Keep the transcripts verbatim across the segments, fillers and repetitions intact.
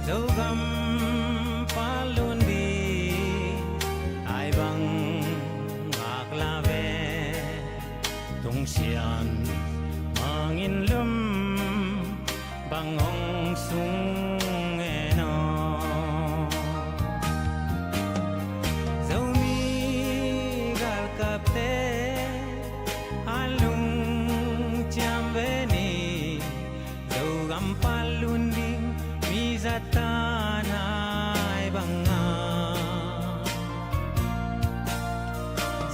Zogam patlun ding ai bang ngak la ve. Tungsian mangin lum bang hong sung en aw. Zomi galkapte a lungciam ve ni. Zogam patlun ding mi za tan ai bang a,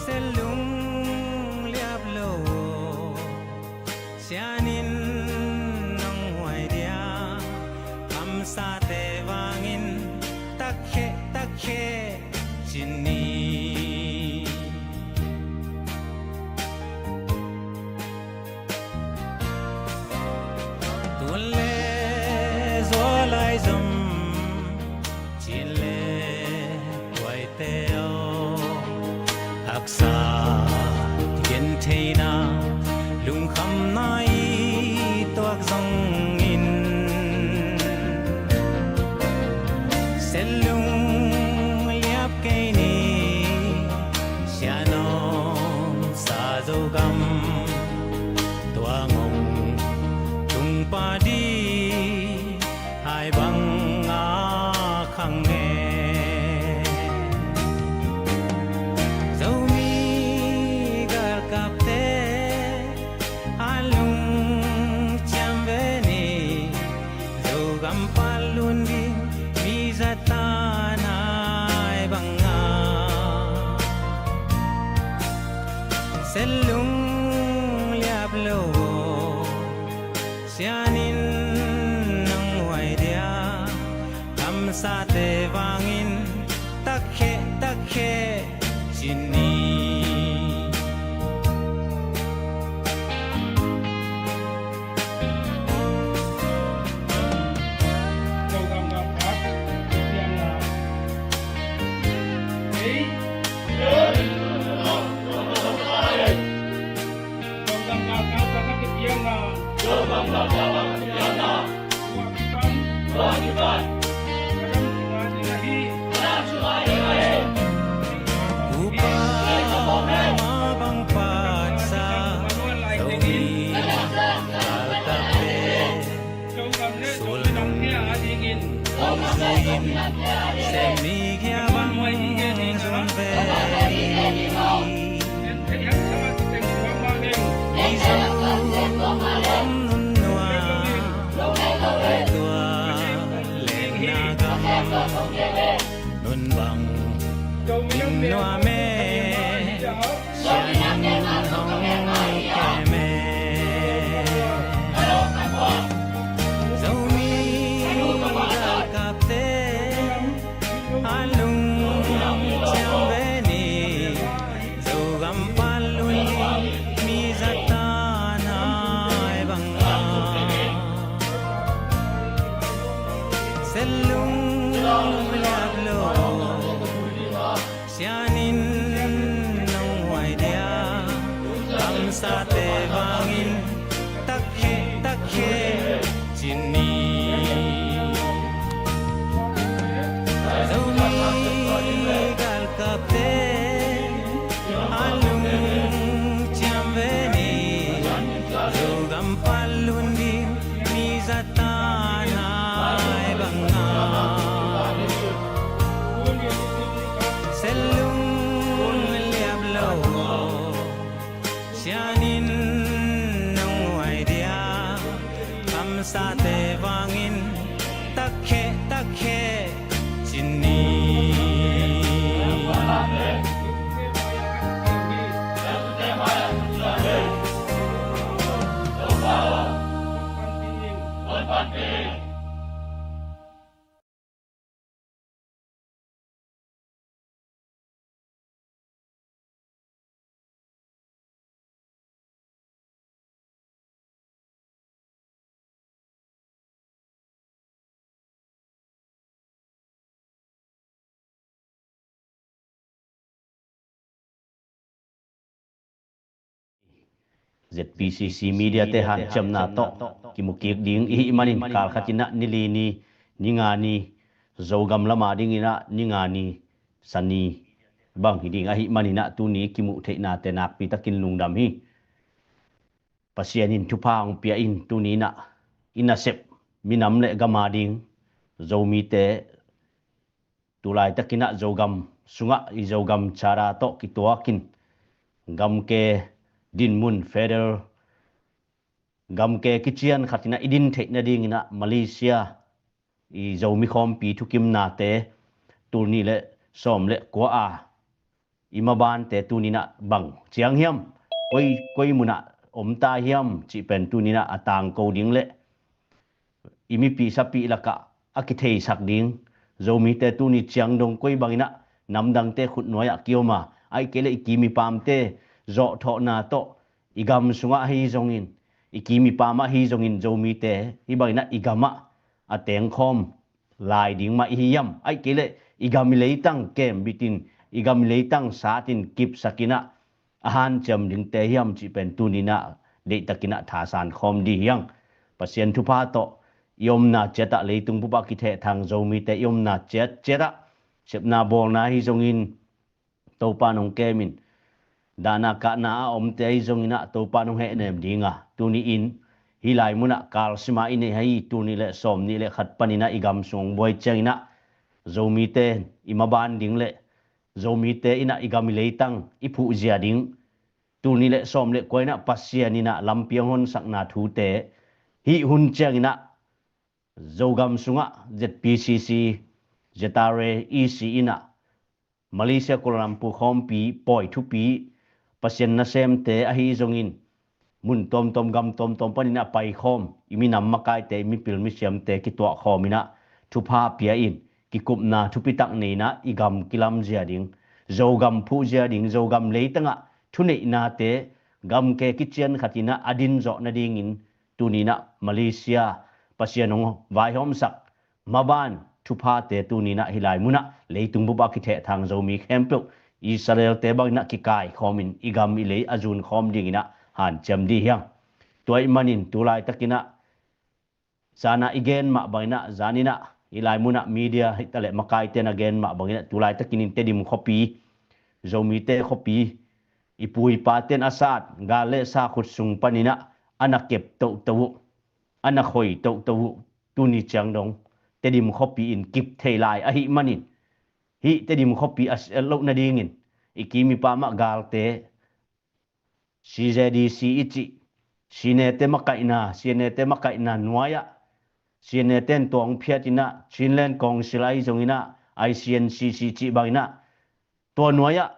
se lung liap lo. Sian in nong huai dia, kamsate vangin takkhe takkhe ci ni. Tun le zaw lai zom, cin le tuaite aw. Haksa gentheihna, lungkhamna i tuak zongin, se lung liap kei ni. Sian hong sa Zogam, tua ngong tung pah ding ai bang a khang e. Zomi galkapte a lungciam ve ni. Zogam patlun ding mi za tan ai bang a, se lung liap lo. Sian in nong huai dia, kamsate vangin takkhe takkhe ci ni. Upa ma bang patsa, Zomi galkapte sulnung zuin, semi gia bang zun ve ni. Mizo om nun nua, tua lengna gam nun bang in nua me. Sian in hong kem e. Zomi galkapte a lungciam ve ni. Zogam patlun ding mi za tan ai bang a, se lung liap lo. Sian in nong huai dia, kamsate vangin takkhe takkhe ci ni. Zomi galkapte a lungciam ve ni. Zogam patlun ding mi za tan ai bang a, se lung liap lo. Sian in nong huai dia, kamsate vangin takkhe takkhe ci ni. Z P C C Media te hanciamna tawh kimu kik ding i hih manin, kal khat in ah ni li ni ninga ni, Zogam lama dinginah ninga ni, Sani bang hi ding ahih maninah tuni kimuh theihnate nakpi takin lungdam hi. Pasian in thupha hong pia in tuninah i nasep minam le gama ding Zomite tulaitakinah Zogam sungah i Zogam chara tawh kituakin gamke dinmun federal gamke kician khatinah i din theih nadinginah Malaysia i Zomi khawmpi thukimnate tulni le sawm le kua a i mabante tuninah bang ciang hiam, koi, koi munah omta hiam cih pen tuninah a tangko ding le i mipi sapi lakah a kitheisak ding Zomite tuni ciang dong koi banginah namdangte khutnuai ah kioma, aih kei le i kimipamte zawhthawhna tawh i gam sungah ahi zongin, i kimipam ahi zongin Zomite hi banginah i gamah a tengkhawm lai ding mah i hi hiam, aih kei le i gam i leitang kembitin, i gam i leitang satin kipsakinah a hanciam dingte hiam cih pen tuninah deihtakinah thasan khawm di hiang. Pasian thupha tawh i omna ciatah leitung bupah kithehthang Zomite i omna ciat ciatah sepna bawlna hi zongin Topa nong kemin dahna kahna a omte ahi zonginah Topa nong hehnem dinga tuni in hih lai munah kalsima i nei ahi tulni le sawm nih le khat paninah i gam sung buai cianginah Zomite i maban ding le Zomite inah i gam i leitang i phuhzia ding tulni le sawm le kua inah Pasian inah lampi hong honsakna thute hih hun cianginah Zogam sungah Z P C C, Z R A, E C inah Malaysia Kuala Lumpur khawmpi pawi thupi Pasian nasemte ahi zongin mun tawmtawm gam tawmtawm panin a paikhawm i minam makaite i mipil misiamte kituahkhawm inah thupha pia in kikupna thupitak neinah i gam kilamzia ding, Zogam phuhzia ding, Zogam leitangah thuneihnate gamke kician khatinah a din zawh nadingin tuninah Malaysia Pasian hong vaihawmsak maban thuphate tuninah hih lai munah leitung bupah kithehthang Zomi khempeuh Israel-te banginah kikaikhawmin i gam i lei a zunkhawm dinginah hanciam di hiang. Tua ih manin tulaitakinah sana i gen mah banginah zaninah hih lai munah media hitaleh makaite na gen mah banginah tulaitakin in Tedim khuapi, Zomite khuapi, i pu i paten a sat gal le sa khut sung paninah a na kep tohtoh uh, a na khoi tohtoh uh, tuni ciang dong Tedim khuapi in kip thei lai ahih manin hih Tedim khuapi a siat loh nadingin i kim i pam ah galte C Z D C i cih C N A-te makaihna, C N A-te makaihna nuai-ah C N A-te in tuang phiatinah Chinland Council ahi zonginah I C N C C cih banginah tua nuai-ah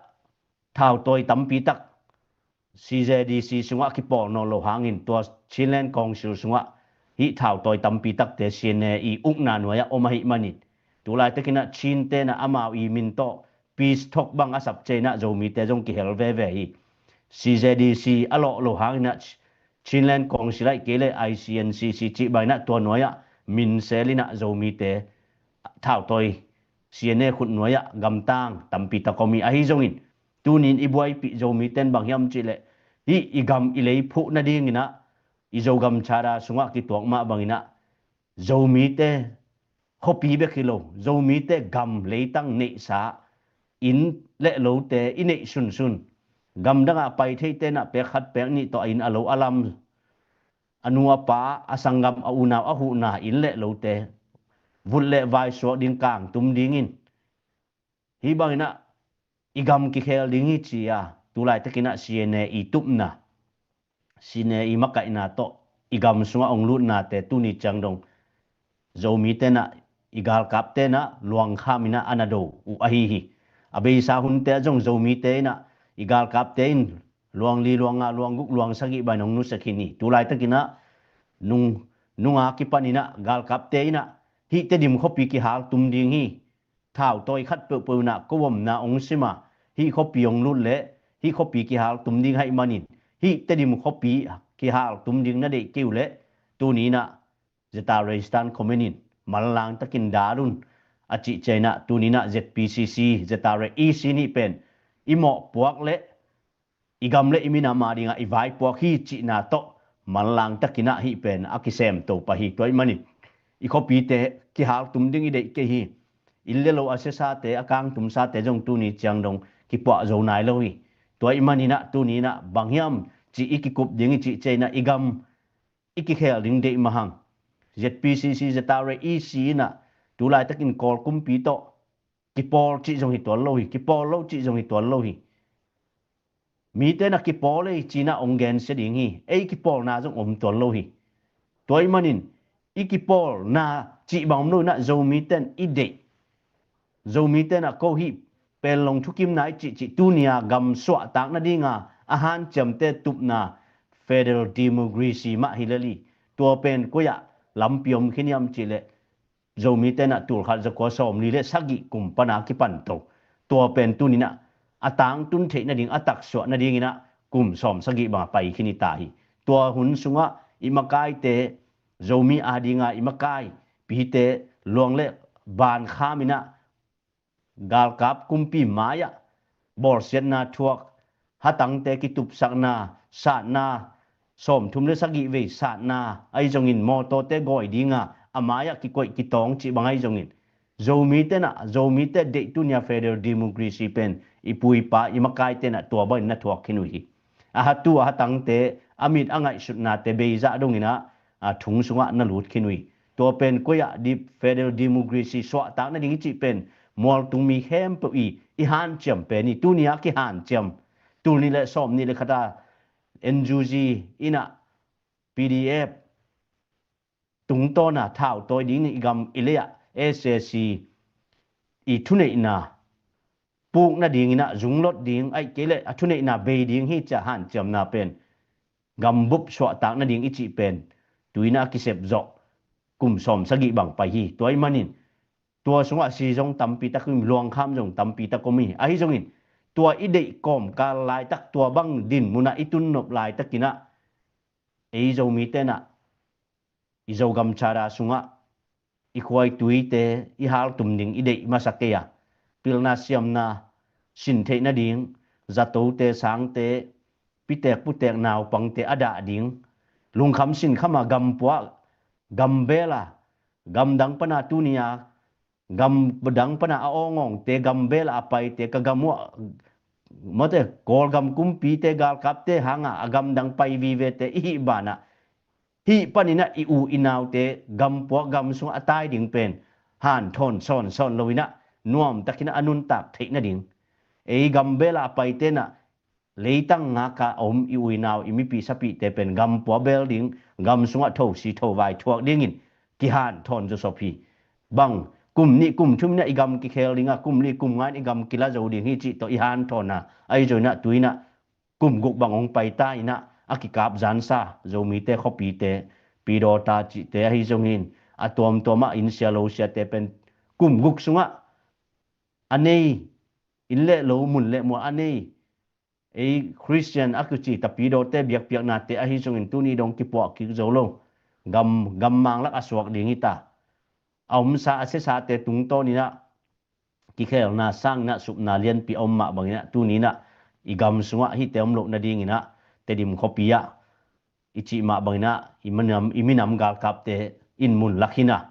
thautawi tampitak C Z D C sungah kipawl nawn lo hangin tua Chinland Council sungah hih thautawi tampitakte C N A i ukna nuai-ah om ahih manin tulaitakinah Chin tenah amau i min tawh peace talk bang a sap cianginah Zomite zong kihel veve hi. C Z D C a lawh lo hanginah Chinland Council aih kei le I C N C C cih banginah tua nuai-ah min selinah Zomite thautawi C N A khut nuai-ah gamtang tampitak om hi ahi zongin tunin i buaipih Zomite in bang hiam cihleh hih i gam i lei phuh nadinginah i Zogam chara sungah kituak mah banginah Zomite khuapi bek hi lo, Zomite gam leitang neihsa inn le lote i neih sunsun gamdangah pai theite inah pek khat pek nih tawh a inn a lo a lam a nu a pa a sanggam a unau a huhna inn le lote vut le vai suak ding kang tum dingin hih banginah i gam kikhel ding hi ci-a tulaitakinah C N A i tupna, C N A i makaihna tawh i gam sungah hong lutnate tuni ciang dong Zomite inah i galkapte inah luangkham inah a na do uh ahi hi. A beisa hunte ah zong Zomite inah i galkapte in luang li, luang nga, luang guk, luang sagih bang in hong nusia khin hi. Tulaitakinah nung, nunga kipaninah galkapte inah hih Tedim khuapi kihal tum ding hi. Thautawi khat peuhpeuh inah ko omna hong sima hih khuapi hong lut leh hih khuapi kihal tum ding ahih manin hih Tedim khuapi kihal tum ding na deih kei uh leh tuni inah Z R A Eastern Command in manlang takin dal un a cih cianginah tuni inah Z P C C, Z R A E C nih pen i mawhpuak le i gam le i minam a dingah i vaipuak hi cihna tawh manlang takinah hih pen a kisem to pah hi. Tua ahih manin i khuapite kihaltum ding i deih kei hi. Inn le lo a siasate, a kangtumsate zong tuni ciang dong kipuah zo nai lo hi. Tua i maninah tuninah bang hiam cih i kikup ding i cih ciainah i gam i kikhel ding deih mahang. ZPCC, ZRA, EC inah tulaitakin Kawl kumpi tawh kipawl cih zong hi tuan lo hi, kipawl lo cih zong hi tuan lo hi. Mite na kipawl ei cina ong gensia ding hi. Ei kipawlna zong om tuan lo hi. Tua i manin i kipawlna cih bang om lo inah Zomite in i deih, Zomite inah ko hih Panglong thukimna i cihcih tunia gam suahtak nadinga a hanciamte tupna federal democracy mah hi lel hi. Tua pen koi-ah lampi om khin hiam cihleh Zomite inah tulkhat zakua sawmli le sagih kum pana kipan to. Tua pen tuninah a tangtun theih nading, a taksuah nadinginah kum sawm sagih banga pai khin i ta hi. Tua hun sungah i makaite, Zomi adinga i makai pite luang le baan khaminah galkap kumpi mai-ah bawlsiatna thuak, hatangte kitupsakna, satna, sawmthum le sagih vei satna ahi zongin, mawtawte gawi dinga a mai-ah kikoih kitawng cih bang ahi zongin, Zomite inah, Zomite deih tunia federal democracy pen i pu i pa i makaite inah tua bangin na thuak khin uh hi. A hatu a hatangte, a mit a ngaihsutnate beizah donginah a thung sungah na lut khin uh hi. Tua pen koi-ah di federal democracy suahtak nading i cih pen mualtung mi khempeuh i i hanciam pen hi. Tunia kihanciam, tul nih le sawmnih le khata NUG inah PDF tungtawna thautawi ding i gam i lei-ah SAC i thuneihna puk nadinginah zunglot ding, aih kei leh a thuneihna bei ding hi cia hanciamna pen gambup suahtak nading i cih pen tuinah a kisep zawh kum sawm sagih bang pai hi. Tua i manin tua sungah si zong tampi tak om hi, luangkham zong tampi tak om hi. Ahi zongin tua i deih kawmkal laitak, tua bang din munah i tunnop laitakinah ei Zomite inah i Zogam chada sungah i khuaituite i haltum ding i deih masa kei a, pilna siamna sin theih nading, zatote, sangte, pitek putek naupangte a dah ding, lungkham sinkhama gampuah, gambela, gamdang pana tunia gamdang pana a awngawngte, gambela a paite, ka gam uh mawte Kawlgam kumpite, galkapte hanga a gamdang pai vivete i hih banah hih paninah i u i naute gampuak gam sungah a tai ding pen hanthawn sawnsawn loinah nuamtakinah a nuntak theih nading, ei gambela a paite inah leitang ngaka a om i u i nau, i mipi sapihte pen gampua bel ding, gam sungah thosi thovai thuak dingin kihanthawn zawsop hi. Bang kum nih kum thuminah i gam kikhel dinga, kum nih kum ngain i gam kila zo ding hi cih tawh i hanthawnna ahi zongin ah tuinah kum guk bang hong paita inah a kikap zansa Zomite khuapite, pidawta cihte ahi zongin a tuamtuamah inn sia lo siate pen kum guk sungah a nei, inn le lo, mun le mual a nei, ei Khristian a kici tapidawte biakpiaknate ahi zongin tuni dong kipuah kik zo lo. Gam, gammang lak a suak ding hi ta. A omsa a siasate tungtawninah kikhelna sanginah supna lianpi a om mah banginah tuninah i gam sungah hihte om loh nadinginah Tedim khuapi ah i cih mah banginah i minam, i minam galkapte in mun lak hina.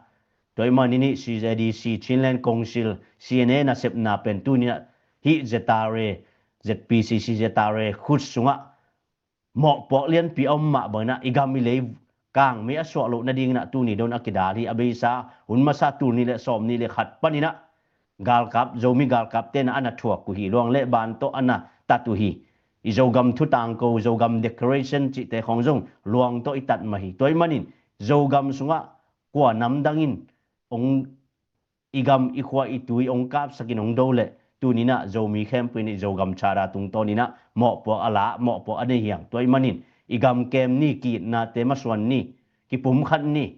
Tua i manin hih CZDC, Chinland Council, CNA nasepna pen tuninah hih ZRA, ZPCC ZRA khut sungah mawhpuak lianpi a om mah banginah i gam i lei kangmei a suah loh nadinginah tuni don a kidal hi. A beisa hun masa tul nih le sawm nih le khat paninah galkap, Zomi galkap tenah a na thuak uh hi, luang le ban tawh a na tat uh hi. I Zogam thutangko, Zogam declaration cihte khawng zong luang tawh i tat mah hi. Tua i manin Zogam sungah kua namdangin hong i gam i khua i tui hong kapsakin hong do leh tuninah Zomi khempeuh in i Zogam chada tungtawninah mawhpuak a la, mawhpuak a nei hiang. Tua i manin i gam kem ni, ki-itnate masuan ni, kipumkhat ni.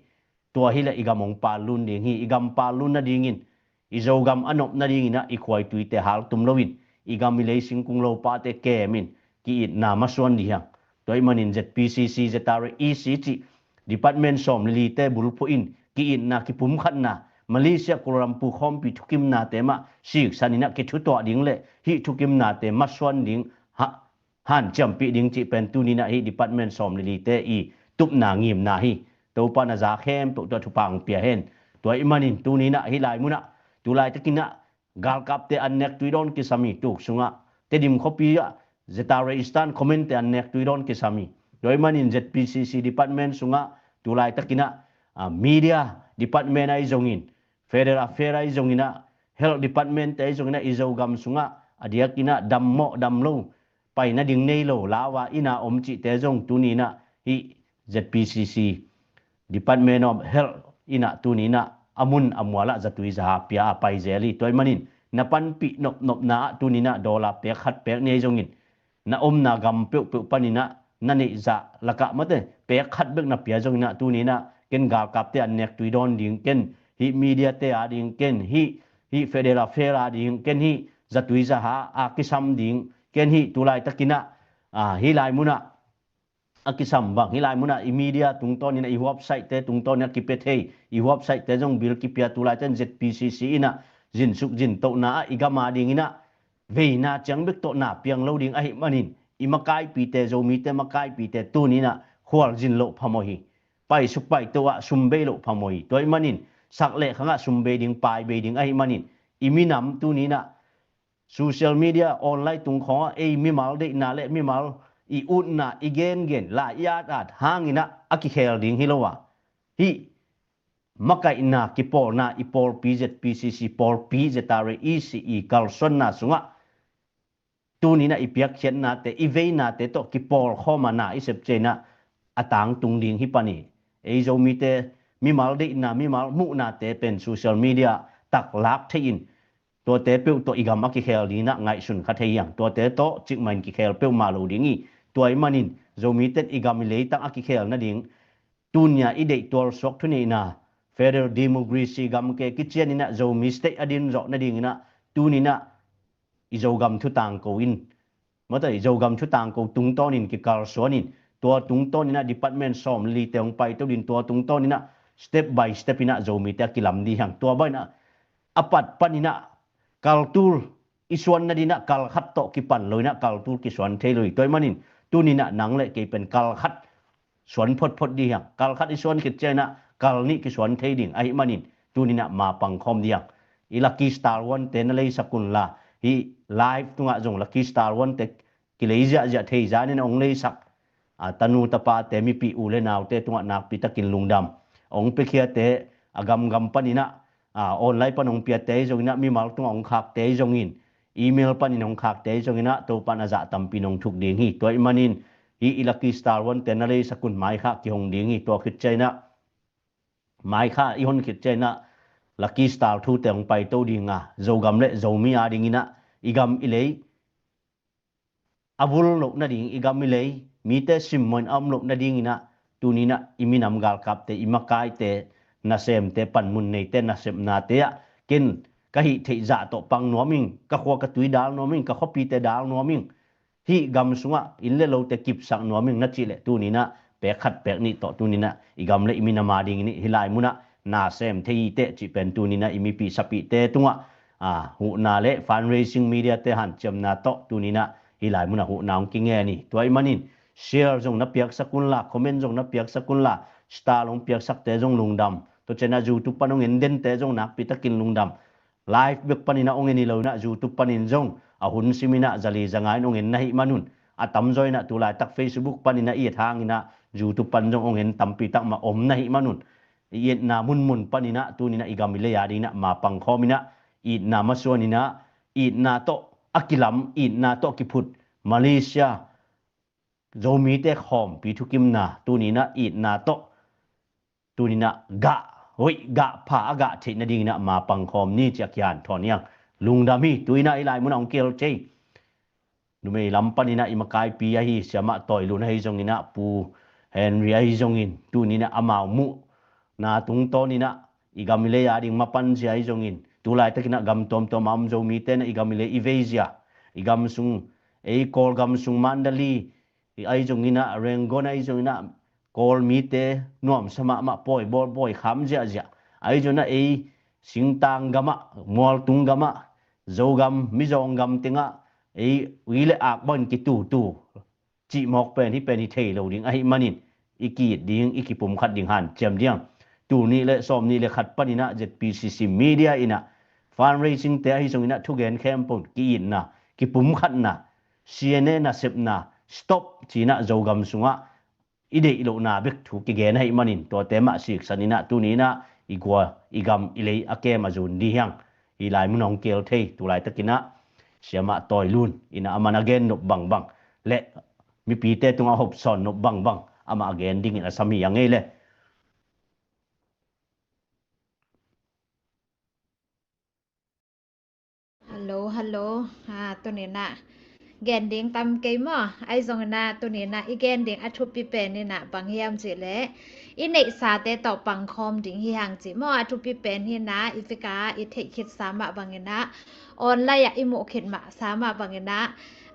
Tua hileh i gam hong pallun ding hi. I gam pallun nadingin, i Zogam a nop nadinginah i khua i tuite haltum loin i gam i lei singkung lopate kemin ki-itna masuan dih hiang. Tua i manin ZPCC, ZRA, EC cih department sawm le lite bulphuh in ki-itna, kipumkhatna, Malaysia Kuala Lumpur khawmpi thukimnate mah siksaninah kithutuah ding le hih thukimnate masuan ding ha, hanciampih ding cih pen tuninah hih department sawm le lite i tupna ngimna hi. Topa na za khempeuh tawh thupha hong pia hen. Tua ahih manin tuni-in ah hih lai munah tulaitakin ah galkapte an nek tuidawn kisam hi. Tuk sungah Tedim khuapi ah Zeta Reistan Comment-te an nek tuidawn kisam hi. Tua ahih manin Z P C C department sungah tulaitakin ah, ah, media department ahi zongin, federal affair ahi zongin ah, health department-te ahi zongin ah, i Zogam sungah a diakin ah dammawh damlo, pai nading nei lo, lau a inn a om cihte zong tuni-in ah hih Z P C C Department of Health in ah tuni-in ah a mun a mual ah zatui zaha pia a pai zel hi. Tua ahih manin na panpih nopnopna ah tuni-in ah dollar pek khat pek nih ahi zongin na omna gam peuhpeuh panin ah na neih zah lakah mate pek khat bek na pia zongin ah tuni-in ah ken galkapte an nek tuidawn ding, ken hih media-te a ding, ken hih, hih federal affair a ding, ken hih zatui zaha a kisam ding, ken hih tulaitakin ah, ah, hih lai munah a kisam bang, hih lai munah i media tungtawnin ah, i website-te tungtawnin ah kipia thei, i website-te zong bil kipia, tulaitakin Z P C C in ah zinsuk zintohna ah i gam a dingin ah veina ciang bek tawh na piang lo ding ahih manin, i makaipite, Zomite makaipite tuni-in ah khualzin loh phamawh hi. Paisuk paito ah sum bei loh phamawh hi. Tua ahih manin sak leh khang ah sum bei ding, pai bei ding ahih manin, i minam tuni-in ah social media online tung khawngah ei mimal deihna le mimal i utna, i gengen, la i atat hangin ah a kikhel ding hi lo a, hih makaihna kipawlna, i pawlpi Z P C C pawlpi, Zeta Reistan i kalsuanna sungah tuni-in ah i piakkhiatnate, i veinate tawh kipawlkhawm a na i sep ciangin ah a tangtung ding hi pan hi. Ei Zomite mimal deihna, mimal muhnate pen social media taklak thei-in, tuate peuh tawh i gam a kikhel dingin ah ngaihsun kha thei hi hang. Tuate tawh cikmah in kikhel peuhmah lo ding hi. Tua ahih manin Zomite in i gam i leitang a kikhel nading, tuni-a i deih tualsuak thuneihna, federal democracy gamke kicianin ah Zomi state a din zawh nadingin ah tuni-in ah i Zogam thu tangko in, mate, i Zogam thu tangko tungtawnin kikalsuanin, tua tungtawnin ah department sawmlite hong paito ding, tua tungtawnin ah step by step in ah Zomite a kilam ding hi hang. Tua bangin ah a pat panin ah kaltul i suan nadingin ah kalkhat tawh kipan lo-in ah kaltul kisuan thei lo hi. Tua ahih manin tuni-in ah nang le kei pen kalkhat suan photphot ding hi hang. Kalkhat i suan khit ciangin ah kalnih kisuan thei ding ahih manin tuni-in ah ma pangkhawm ding hi hang. I Lucky Star One-te na leisak unla, hih live tungah zong Lucky Star One-te kilei ziahziah thei zanin hong leisak, a, tanu tapate, mipih u le naute tungah nakpitakin lungdam. Hong piakhiate, a gamgam panin ah, a, online pan hong piate ahi zongin ah, mimal tungah hong khakte ahi zongin, email panin hong khakte ahi zongin ah, Topa'n a zah tampi in hong thuk ding hi. Tua ahih manin hih i Lucky Star One-te na leisak un, mai kha kihong ding hi. Tua khit ciangin ah, mai kha i hon khit ciangin ah Lucky Star thute hong paito ding a, Zogam le Zomi a dingin ah i gam i lei a vul loh nading, i gam i lei mite simmawhin a om loh nadingin ah tuni-in ah i minam galkapte, i makaite, nasemte, panmun neite, nasepnate ah ken ka hih theih zah tawh pang nuam ing, ka khua ka tui dal nuam ing, ka khuapite dal nuam ing, hih gam sungah inn le lote kipsak nuam ing na cih leh tuni-in ah pek khat pek nih tawh tuni-in ah i gam le i minam a dingin hih lai munah na sem thei hi teh cih pen tuni-in ah i mipih sapihte tungah, a, huhna le fundraising media-te hanciamna tawh tuni-in ah hih lai munah huhna hong kingen hi. Tua ahih manin share zong na piaksak unla, comment zong na piaksak unla, star hong piaksakte zong lungdam. Tua ciangin ah YouTube pan hong en dente zong nakpitakin lungdam. Live bek panin ah hong en hi lo-in ah YouTube panin zong a hun simin ah zali zanga in hong en na hih manun, a tamzaw in ah tulaitak Facebook panin ah i et hangin ah YouTube pan zong hong en tampi tak mah om na hih manun, i etna munmun panin ah tuni-in ah i gam i lei a dingin ah ma pangkhawmin ah, itna masuanin ah, itna tawh a kilam, itna tawh a kiphut Malaysia Zomite khawmpi thukimna tuni-in ah itna tawh tuni-in ah gah hoih gah pha a gah theih nadingin ah ma pangkhawm ni ci-a kihanthawn hi hang. Lungdam hi. Tu-in ah hih lai munah hong kihel thei numei lam panin ah i makaipi ahi Siamah Tawi Lun ahi zongin ah, Pu Henry ahi zongin, tuni-in ah amau muhna tungtawnin ah i gam i lei a ding mapanzia ahi zongin, tulaitakin ah gam tuamtuam a om Zomite in ah i gam i lei i veizia, i gam sung, ei Kawlgam sung Mandalay ahi zongin ah, Rangoon ahi zongin ah, Kawl mite nuamsa mahmah, pawi bawl, pawi kham ziahziah. Ahi zongin ah ei singtang gamah, mualtung gamah, Zogam, Mizawng gam tengah ei ui le ak bangin kitutu cih mawk pen hih pen hi thei lo ding ahih manin i ki-it ding, i kipumkhat ding hanciam ding. tul nih le sawm nih le khat paninah Z P C C media inah fundraising te ahi zonginah thugen khempeuh ki-itna, kipumkhatna, C N A nasepna stop cinah Zogam sungah i deih lohna bek thu kigen ahih manin tuate mah siksan inah tuni inah i gua i gam i lei a kem a zun dih hiang. Hi lai mun hong keel thei tu laitakinah siamah tawi lun inah a man a gen nop bangbang le mipite tungah hopsawn nop bangbang amah a gen dingin a sam hi a ngei le. Hallo, hallo. Ah, tuninah gen ding tam kei maw? Ahi zonginah tuninah i gen ding a thupi pen inah bang hiam cihleh i neihsate tawh pangkhawm ding hi hang cih maw? A thupi pen hinah i fika i theih khitsa mah banginah online ah i muh khit mah sa mah banginah,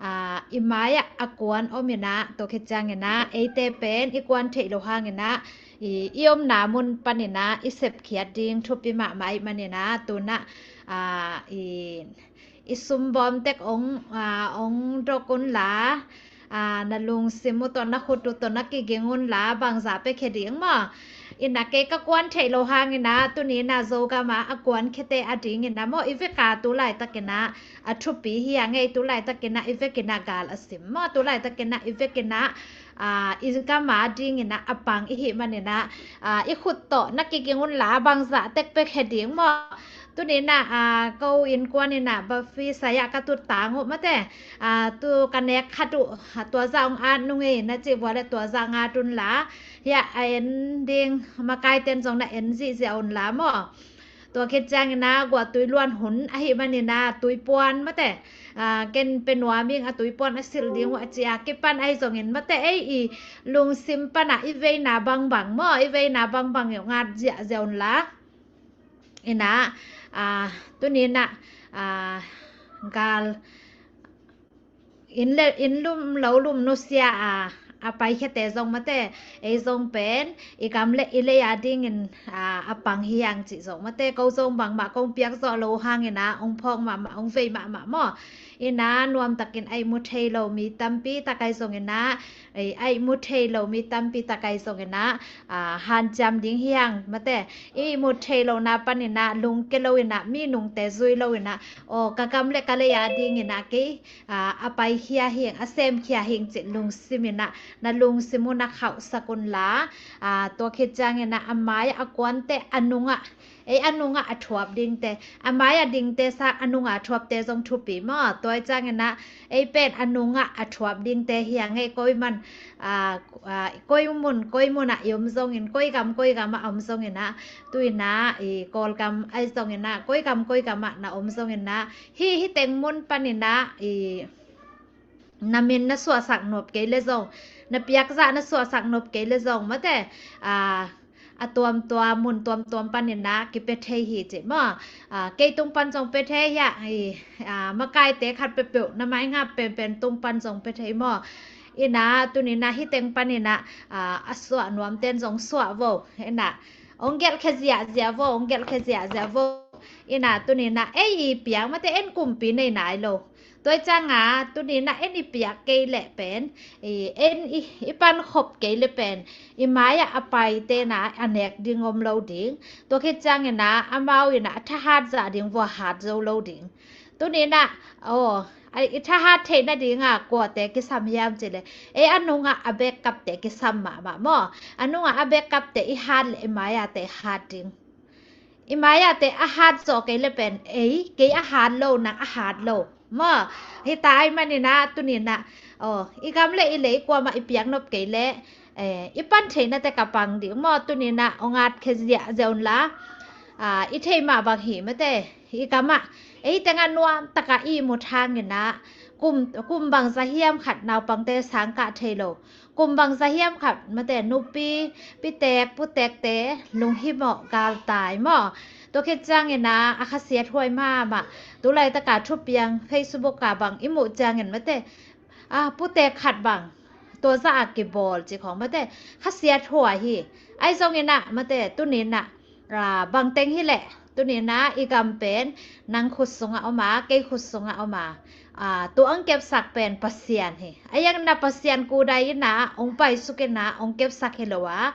ah, i mai-ah a kuan om inah tua khit cianginah eite pen i kuan theih lo hanginah i, i omna mun paninah i sepkhiat ding thupi mahmah ih maninah tunah, ah, i, i sumbawm tek ong, ah, ong dok unla, ah, na lungsim uh tawh na khut uh tawh na kiging unla bangzah pia khia ding maw? Inah kei ka kuan theih lo hanginah tuninah Zogam ah a kuan khiate a dinginah maw i veka tu laitakinah a thupi hi a ngei tu laitakinah i vekinah gal a sim maw? Tu laitakinah i vekinah, ah, i gam a dinginah a pang i hih maninah, ah, i khut tawh na kiging unla bangzah tek pek he ding maw? Tuninah, ah, ko innkuan inah bafi saya ka tut tang uh mate, ah, tu ka nek khat uh, ah, tua zah ong at nung ei na cih vua le tua zah ong at unla, hiah a en ding makaiten zong na en zihziah unla maw? Tua khit cianginah guahtui luan hun ahi maninah tuipuan mate, ah, ken pe nuam ing a tuipuan a silh ding uh a ci a kipan ahi zongin mate ei i lungsim panah i veina bangbang maw? I veina bangbang i ngat ziahziah unla. Inah, ah, tuninah, ah, gal inn le inn lum lo lum nusia a, a paikhiate zong mate ei zong pen i gam le i lei a dingin, a, a pang hi ang cih zong mate ko zong bangmah kong piak zawh lo hanginah ong phawk mahmah ong vei mahmah maw? Inah nuamtakin a ihmu thei lo mi tampi tak ahi zonginah, a ihmu thei lo mi tampi tak ahi zonginah, a, hanciam ding hi ang mate. I ihmu thei lohna paninah lungke loinah mi nungte zui loinah aw ka gam le ka lei a dinginah kei, a, a paikhia hing a semkhia hing cih lungsiminah na lungsim uh na khauhsak unla, a, tua khit cianginah a mai a kuante a nungah ei a nungah a thuap dingte a mai a dingte sang a nungah a thuapte zong thupi maw? Tua i cianginah ei pen a nungah a thuap dingte hi a ngei ko i man, a, a, koi mun koi munah i om zongin koi gam koi gamah a om zonginah tuinah i Kawlgam ahi zonginah koi gam koi gamah na om zonginah hi hi teng mun paninah i na min na suahsak nop kei le zong na piakzah na suahsak nop kei le zong mate, a, a tuamtuam mun tuamtuam paninah kipia thei hi cih maw? A, kei tung pan zong pia thei hiah i, a, makaite khat peuhpeuh na maingap penpen tung pan zong pia thei maw? Inah tuninah hi teng paninah, a, a suah nuamten zong suah vo inah ong gelhkhia ziahziah vo ong gelhkhia ziahziah vo. Inah tuninah ei i piak mate en kumpi nei nai lo. Tua i cianga tuninah en i piak kei leh pen i en i, i pankhop kei le pen i mai-ah a paitena a nek ding om lo ding. Tua khit cianginah amau inah a thahat zah ding vua hat zo lo ding. Tuninah aw, a, i thahat theih nadinga kuate kisam hiam cileh ei a nungah a bekkapte kisam mahmah maw? A nungah a bekkapte i hat leh i mai-ahte hat ding. I mai-ahte a hat zawh kei le pen ei kei a hat lo nang a hat lo maw? Hita ahi maninah tuninah aw i gam le i lei kuamah i piak nop kei le, eh, i pan theihnate ka pang ding maw? Tuninah ong at khia ziahziah unla, a, i theih mah bang hi mate i gamah ei tengah nuamtaka i ihmut hanginah kum, kum bangza hiam khat naupangte sangkah thei lo. Kum bangza hiam khat mate nupi pitek putekte lunghimawh galtai maw? Tua khit cianginah a khasiat huai mahmah tu laitaka thupiang Facebook ah bang i muh ciangin mate, a, putek khat bang tua zah a kibawl cih khawng mate khasiat huai hi. Ahi zonginah mate tuninah, a, bangteng hileh tuninah i gam pen nang khut sungah om a kei khut sungah om a, a, tua ong kepsak pen Pasian hi. A iang na Pasian kudai inah ong paisuk inah ong kepsak hi lo a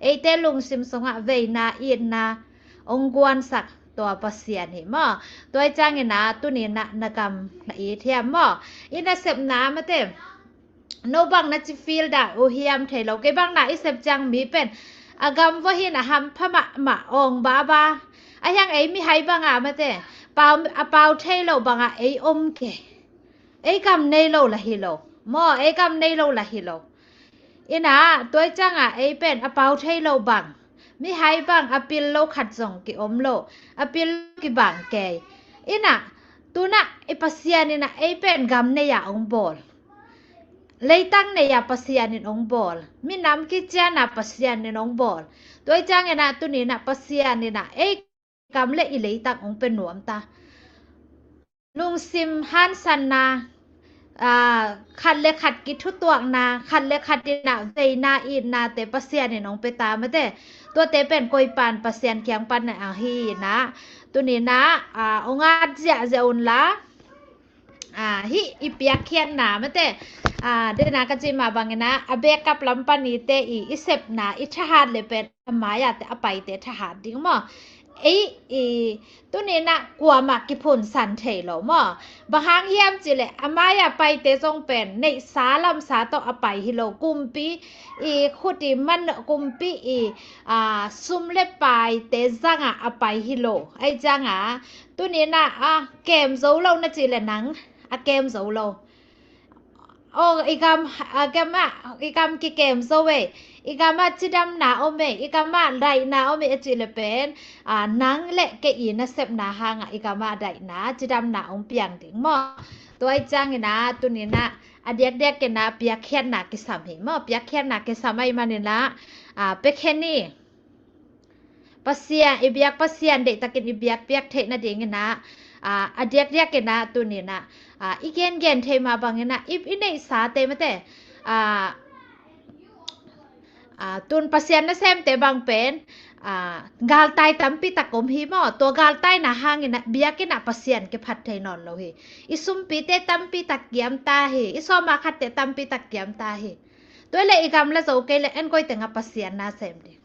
Eite lungsim sungah veina, itna hong guansak tua Pasian hi maw. Tua i ciangin ah tuni-in ah na gam na it hiam maw? I nasepna mate, no bang na ci feel dah uh hiam thei lo. Kei bang na i sep ciang mi pen a gam vua hi na hampha mahmah, awng baba. A hiang ei mihai bang ah mate, pau, a pau thei lo bang ah ei om kei. Ei gam nei lo lah hi lo maw, ei gam nei lo lah hi lo. Ina, tua i ciang ah ei pen a pau thei lo bang, mihai bang a pil lo khat zong ki om lo, a pil kibang kei. Ina, tu-in ah i Pasian in ah ei pen gam nei-a hong bawl. Leitang nei-a Pasian in hong bawl. Minam kician-a Pasian in hong bawl. Tua i ciangin ah tuni-in ah Pasian in ah ei gam le i leitang hong pia nuam ta. Lungsim hansanna, aa, khat le khat kithutuakna, khat le khat in ah veina, itnate Pasian in hong pia ta mate. Tuate pen koi pan Pasian kiang pan ahi-in ah tuni-in ah, aa, hong at ziahziah un la. Aa, hih i piakkhiatna mate, aa, dena ka cih mah bangin ah a backup lam pan ite i, i sepna, i thahat le pen a mai-a te, a paite thahat ding maw. Ei i tuni-in ah kuamah kiphunsan thei lo maw. Bang hang hiam cih leh a mai-a paite zong pen neihsa lamsa tawh a pai hi lo. Kumpi i khut i man, kumpi i, aa, sum le paite zangah a pai hi lo. Ahih ciangah tuni-in ah a kem zo lo na cih leh nang a kem zo lo. Aw, i gam, a gam ah, i gam kikem zo ei, i gam ah cidamna om ei, i gam ah daihna om ei a cih leh pen, aa, nang le kei i nasepna hangah i gam ah daihna, cidamna hong piang ding maw. Tua i ciangin ah tuni-in ah a diakdiakin ah piakkhiatna kisam hi maw, piakkhiatna kisam ahih manin ah, aa, pia khin ni. Pasian, i biak Pasian deihtakin i biak piak theih nadingin ah, aa, a diakdiakin ah tuni-in ah, aa, i gengen thei mah bangin ah i, i neihsate mate, aa, aa, tun Pasian nasemte bang pen, aa, galtai tampi tak om hi maw. Tua galtaina hangin ah biakinn ah Pasian kiphat thei nawn lo hi. I sumpite tampi tak kiam ta hi. I sawma khatte tampi tak kiam ta hi. Tua leh i gam la zo kei leh en koi tengah Pasian na sem ding.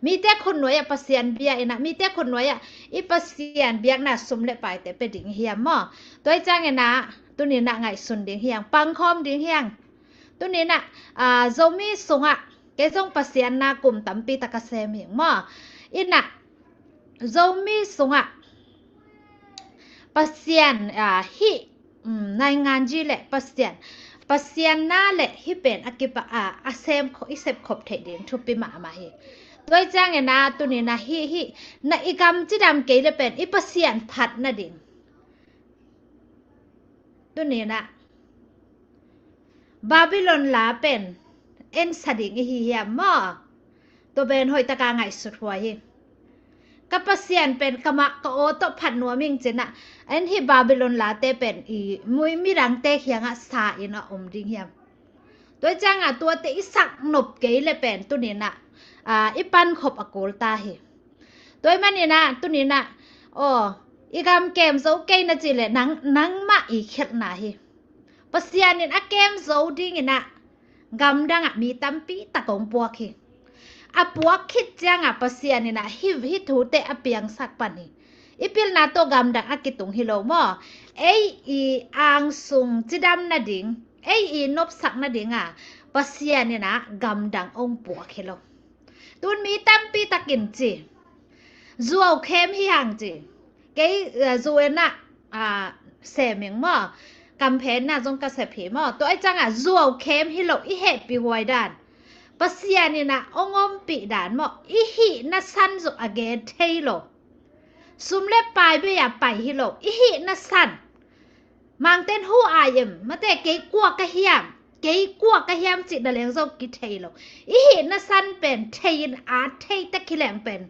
Mite khutnuai-ah Pasian bia in ah, mite khutnuai-ah i Pasian biakna sum le paite pia ding hiam maw? Tua i ciangin ah tuni-in ah ngaihsun ding hiam, pangkhawm ding hiam. Tuni-in ah, aa, Zomi sungah kei zong Pasian na kum tampi tak ka sem hi maw. In ah Zomi sungah Pasian, aa, hih, um, nainganji le Pasian, Pasian na le hih pen a kipa, aa, a sem kho-, i sep khop theih ding thupi mahmah hi. Tua i ciangin ah tuni-in ah hih, hih na i gam cidam kei leh pen i Pasian phat nading. Tuni-in ah Babylon la pen en sa ding i hi hiam maw? Tua pen hoih taka ngaihsut huai hi. Ka Pasian pen ka mah ka aw tawh phat nuam ing ci-in ah, en hih Babylon late pen i mui midangte kiangah sa in a om ding hiam? Tua i ciangah tuate i sak nop kei leh pen tuni-in ah, aa, i pankhop a kul ta hi. Tua ahih manin ah tuni-in ah, aw, i gam kem zo kei na cih leh nang, nangmah i khialhna hi. Pasian in a kem zo dingin ah gamdangah mi tampi tak hong puak hi. A puak khit ciangah Pasian in ah hih, hih thute a piangsak pan hi. I pilna tawh gamdang a kitung hi lo maw. Ei i angsung cidam nading, ei i nopsak nading ah Pasian in ah gamdang hong puak hi lo. Tun mi tampi takin ci, zuau khem hi hang ci. Kei, eh, zu en ah, ah, sem ing maw. Kamphenna zong ka sep hi maw. Tua i ciangah zuau khem hi lo i hehpih huai dan, Pasian in ah hong ompih dan maw. I hihna san zong a gen thei lo. Sum le pai bei-a pai hi lo. I hihna san. Mangten who I am, mate, kei kua ka hiam, kei kua ka hiam cih na leng zong kithei lo. I hihna san pen thei in, a thei tak hi leng pen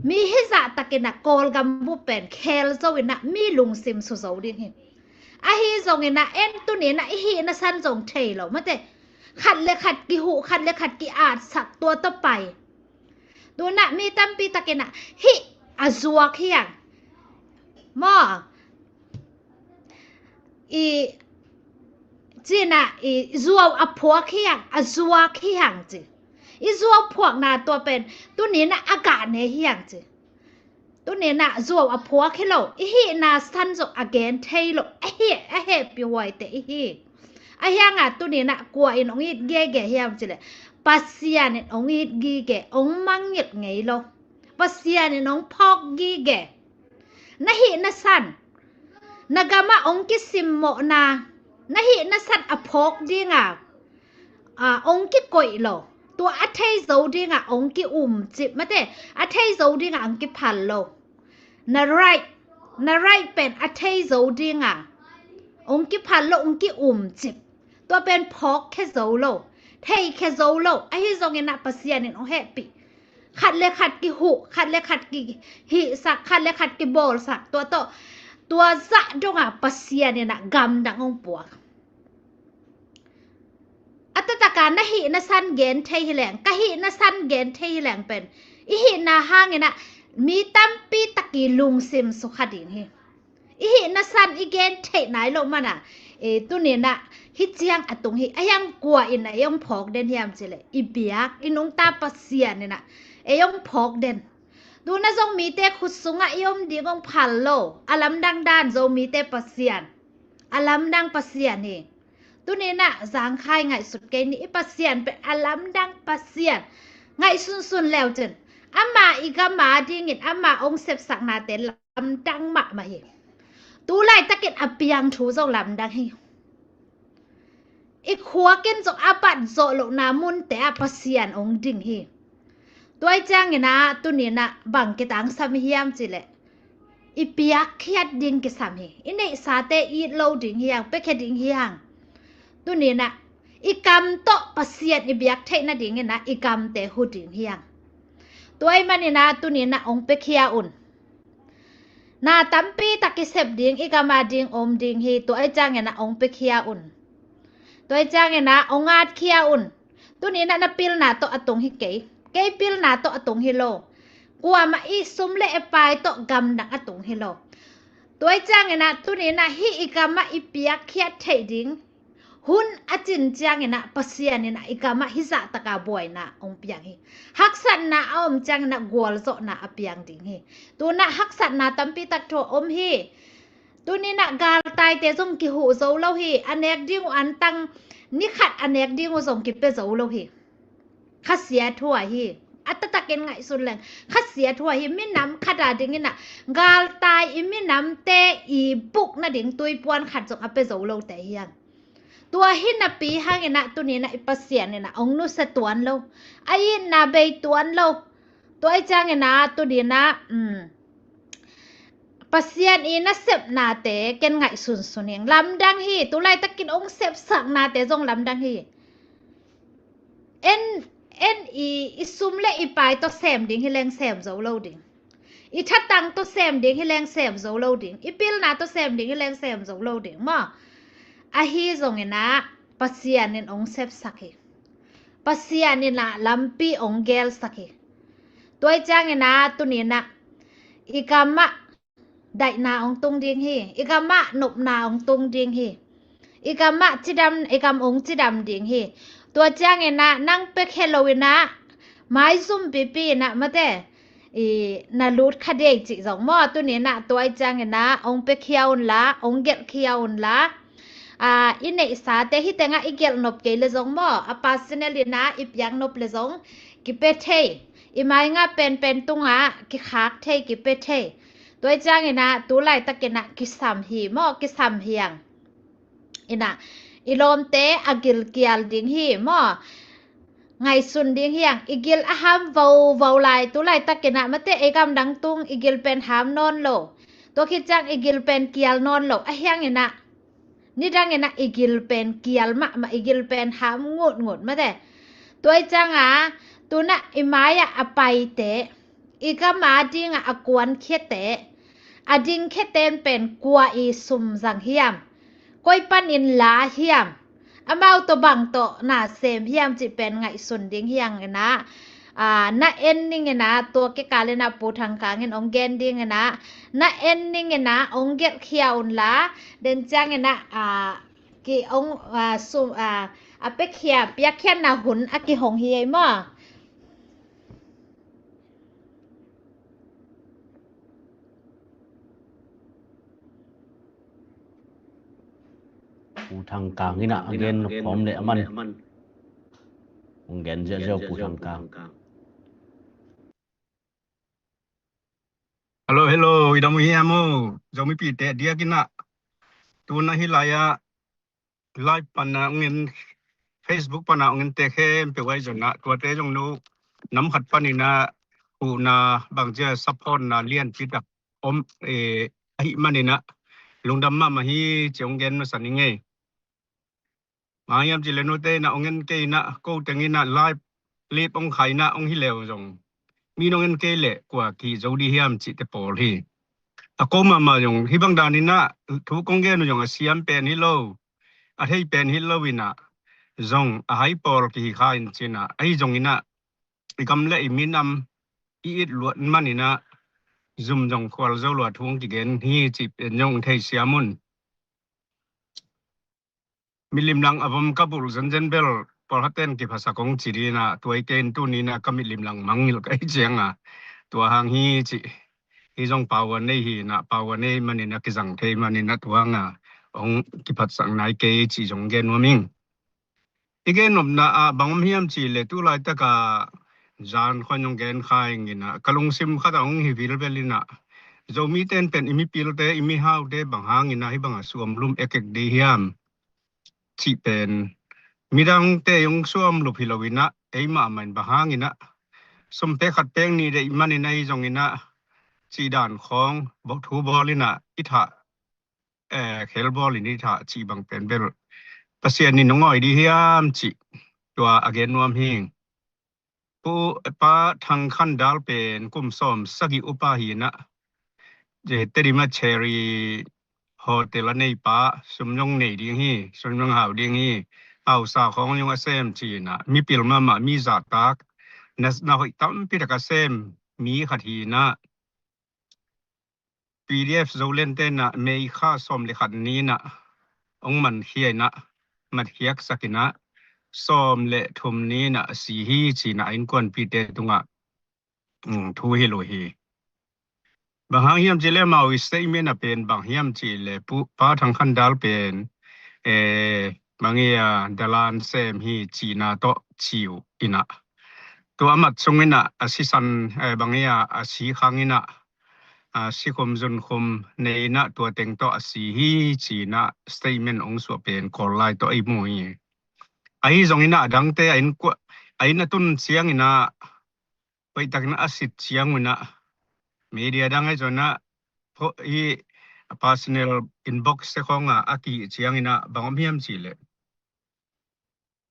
mi hizah takin ah Kawlgam bup pen khel zo in ah mi lungsim su zo ding hi. Ahi zongin ah en tuni-in ah i hihna san zong thei lo, mate. Khat le khat kihuh, khat le khat ki-atsak, tua tawh pai. Tu-in ah mi tampi takin ah hih a zuak hi hang maw. I ci-in ah i zuau a phuak hi hang, a zuak hi hang ci. I zuau phuakna tua pen tuni-in ah a gah ne hi hang ci. Tuni-in ah zuau a phuak hi lo, i hihna san zong a gen thei lo, a heh, a hehpih huaite i hi. Ahih hangin tuni-in ah kua in hong it gige hiam cih leh Pasian in hong it gige, hong mangngilh ngei lo. Pasian in hong phawk gige. Na hihna san, na gamah hong kisimmawhna, na hihna san a phawk ding a, a, hong kikoih lo. Tua a thei zo ding a hong ki-umcip, mate, a thei zo ding a hong kiphal lo. Na right, na right pen a thei zo ding a hong kiphal lo, hong ki-umcip. Tua pen phawk khia zo lo, thei khia zo lo. Ahi zongin ah Pasian in hong hehpih. Khat le khat kihuh, khat le khat kihihsak, khat le khat kibawlsak. Tua tawh, tua zah dong a Pasian in ah gamdang hong puak. A taktak a na hihna san gen thei hi leng, ka hihna san gen thei hi leng pen, i hihna hangin ah mi tampi tak i lungsim sukha ding hi. I hihna san i gen theih nai loh man a, e, tuni-in ah hih ciang a tung hi. Ahih hangin kua in ah ei hong phawk den hiam cih leh i biak, i nungta Pasian in ah ei hong phawk den. Tu-in ah zong mite khut sungah i om ding hong phal lo. A lamdang dan Zomite Pasian, a lamdang Pasian hi. Tuni-in ah zangkhai ngaihsut kei ni, i Pasian pen a lamdang Pasian. Ngaihsunsun le uh cin, ama i gam a dingin ama hong sepsaknate lamdang mahmah hi. Tu laitakin a piang thu zong lamdang hi. I khuak in zong a bat zawh lohna munte ah Pasian hong ding hi. Tua ahih ciangin ah tuni-in ah bang kitangsam hiam cih leh i piakkhiat ding kisam hi. I neihsate it lo ding hi hang, piakhia ding hi hang. Tuni-in ah i kam tawh Pasian i biak theih nadingin ah i kamte hu ding hi hang. Tua ahih manin ah tuni-in ah hong piakhia un. Na tampi tak i sep ding, i gam a ding om ding hi. Tua ahih ciangin ah hong piakhia un. Tua ahih ciangin ah hong atkhia un. Tuni-in ah na pilna tawh a tung hi kei. Kei pilna tawh a tung hi lo. Kuamah i sum le i pai tawh gamdang a tung hi lo. Tua ahih ciangin ah tuni-in ah hih i gam ah i piakkhiat theih ding hun a cin ciangin ah Pasian in ah i gam ah hih zah tak a buaina hong piang hi. Haksatna a om ciangin ah gualzawhna a piang ding hi. Tu-in ah haksatna tampi tak thu a om hi. Tuni-in ah galtaite zong kihuh zo lo hi. A nek ding uh antang, ni khat a nek ding uh zong kipia zo lo hi. Khasia thu ahi hi. A taktakin ngaihsun leng, khasia thu ahi hi. Minam khat a dingin ah galtai i minamte i buk nading tuipuan khat zong a pia zo lote hi hang. Tua hi napi hangin ah tuni-in ah i Pasian in ah hong nusia tuan lo. A itna bei tuan lo. Tua ahih ciangin ah tuni-in ah, um, Pasian i nasepnate ken ngaihsunsun ing. Lamdang hi, tu laitakin hong sepsaknate zong lamdang hi. En, en i, i sum le i pai tawh sem ding hi leng sem zo lo ding. I thatang tawh sem ding hi leng sem zo lo ding. I pilna tawh sem ding hi leng sem zo lo ding maw. Ahi zongin ah Pasian in hong sepsak hi. Pasian in ah lampi hong gelsak hi. Tua ahih ciangin ah tuni-in ah i gam ah daihna hong tung ding hi. I gam ah nopna hong tung ding hi. I gam ah cidam, i gam hong cidam ding hi. Tua ciangin ah nang piakhia lo-in ah maizum pipi-in ah mate, i, na lut kha dei cih zong maw. Tuni-in ah tua ahih ciangin ah hong piakhia unla, hong gelhkhia unla. A, i neihsate hih tengah i gelh nop kei le zong maw, a personal in ah i piak nop le zong kipia thei. I mainga penpen tungah kikhak thei, kipia thei. Tua ahih ciangin ah tu laitakin ah kisam hi maw, kisam hi hang. In ah i lawmte a gil kial ding hi maw. Ngaihsun ding hi hang. I gil a ham vauvau lai, tu laitakin ah mate, ei gamdang tung i gil pen ham nawn lo. Tua khit ciang i gil pen kial nawn lo. Ahih hangin ah nidangin ah i gil pen kial mahmah, i gil pen ham ngutngut mate. Tua ahih ciang ah tu-in ah i mai-ah a paite, i gam a ding ah a kuankhiate, a dingkhiate pen kua i sum zang hiam, koi panin la hiam, amau tawh bang tawh na sem hiam cih pen ngaihsun ding hi hangin ah, a, na en ning in ah, tua kikal in ah Pu Thang Kang in hong gen ding in ah, na en ning in ah hong gelhkhia unla. Den ciangin ah, a, ki hong, a, sum, a, a piakhia, piakkhiatna hun a kihong hi ei maw. Pu Thang Kang in ah a gen khawm leh a man. Hong gen ziahziah uh Pu Thang Kang. Hello, hello, i dam uh hiam aw? Zomipite diak in ah, tu-in ah hih lai-ah live pan ah hong en, Facebook pan ah hong ente khempeuh ahi zongin ah, tuate zong nu nam khat panin ah huhna, bangci a supportna lianpi tak om, eh, ahih manin ah lungdam mahmah hi ci hong gen masa ning ei. Bang hang hiam cih leh nute in ah hong en kei in ah, ko teng in ah live clip hong khai in ah hong hi leh zong, mi in hong en kei leh kua kihi zo ding hiam cihte pawl hi. A ko mahmah zong hih bang dan in ah thu kong gen uh zong a siam pen hi lo, a thei pen hi lo in ah, zong a hai pawl kihi kha in ci in ah, ahi zongin ah i gam leh i minam i it luat manin ah zum zong khual zo lua thu hong kigen hi cih pen zong theisiam un. Milim lang a vom ka bulh zenzen bel pawlkhatte in kiphatsak hong ci ding in ah, tua hi kei in tuni in ah ka milim lang mangngilh ka hih ciang a, tua hang hi cih. Hih zong pau a nei hi in ah, pau a nei manin ah kizang thei manin ah tua hang a hong kiphatsak nai kei cih zong gen nuam ing. I gen nopna ah bang om hiam cih leh tu laitak a zan khawng hong gen kha ing in ah, ka lungsim khat ah hong hi vilvel in ah, Zomite in pen i mipilte, i mihaute bang hangin ah hih bang a suamlum ekek ding hiam cih pen, midangte hong suamlup hi lo in ah, eimah mah in bang hangin ah sum pek khat pek nih deih manin ah, ahi zongin ah cih dan khawng thu bawl in ah i thah, eh, khel bawl in i thah cih bang pen bel Pasian in hong awi ding hiam cih tua a gen nuam hi. Pu, Pa Thang Khan Dal pen kum sawm sagih upa hi in ah, Tedim ah Cherry Hotel a neipa, sum zong nei ding hi, sum zong hau ding hi, hausa khawng zong a sem ci in ah, mipil mahmah, mi zahtak, na, na hoih tampi tak a sem mi khat hi in ah, P D F Zolandte in ah May kha sawm le khat ni in ah hong mankhia in ah, matkhiaksak in ah, sawm le thum ni in ah a si hi ci in ah a innkuanpihte tungah, um, thu hilh uh hi. Bang hang hiam cih leh amau i statement ah pen bang hiam cih leh Pu, Pa Thang Khan Dal pen, eh, bang hi a, dalan sem hi cihna tawh ci uh in ah, tua a mat sung in ah a sisan, eh, bang hi a, a si khang in ah, a sikhum zunkhum nei in ah tua teng tawh a si hi ci in ah statement hong suah pen Kawl lai tawh i mu hi. Ahi zongin ah a dangte a inn kua, a inn a tun ciangin ah, hoihtakin a sit ciang un ah, media dang ahi zongin ah, pho-, i personal inbox te khawng ah a kihih ciangin ah bang om hiam cih leh,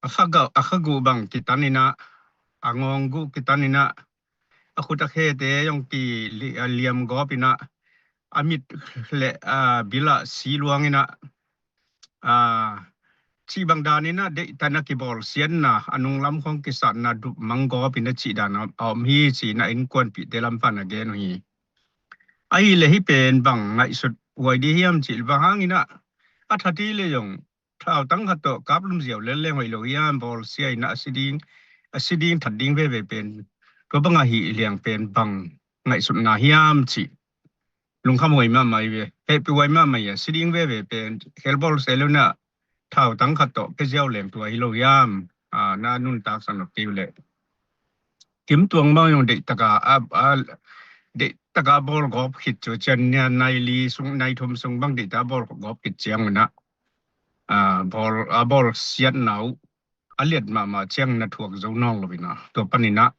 a kha guh, a kha guh bang kitan in ah, a ngawng guh kitan in ah, a khut a khete zong ki li-, a liam gawp in ah, a mit le, a, bil ah si luang in ah, a, cih bang dan in ah deihtak in a kibawlsiatna, a nunglam khawng kisatna dup mang gawp in ah cih dan a, a om hi ci in ah innkuanpihte lam pan a gen uh hi. Ahih leh hih pen bang ngaihsut huai ding hiam cih leh bang hangin ah, a that hi leh zong thautang khat tawh kap lum ziau lel leng hoih lo hiam, bawlsia in ah a si ding, a si ding that ding veve pen, tua bang ahih leng pen bang ngaihsutna hiam cih lungkham huai mahmah hi ve, hehpih huai mahmah hi a, si ding veve pen khel bawl se lo in ah thautang khat tawh pia ziau leng tua hi lo hiam, a, na nuntaksak nop kei uh leh. Kim Tuang bang zong deihtak a, a, a, deihtak a bawl gawp khit cu cian nia nai li sung, nai thum sung bang deihtak a bawl gawp khit ciang un ah, a, bawl, a bawlsiatna uh a liat mahmah ciang na thuak zo nawn lo in ah, tua panin ah,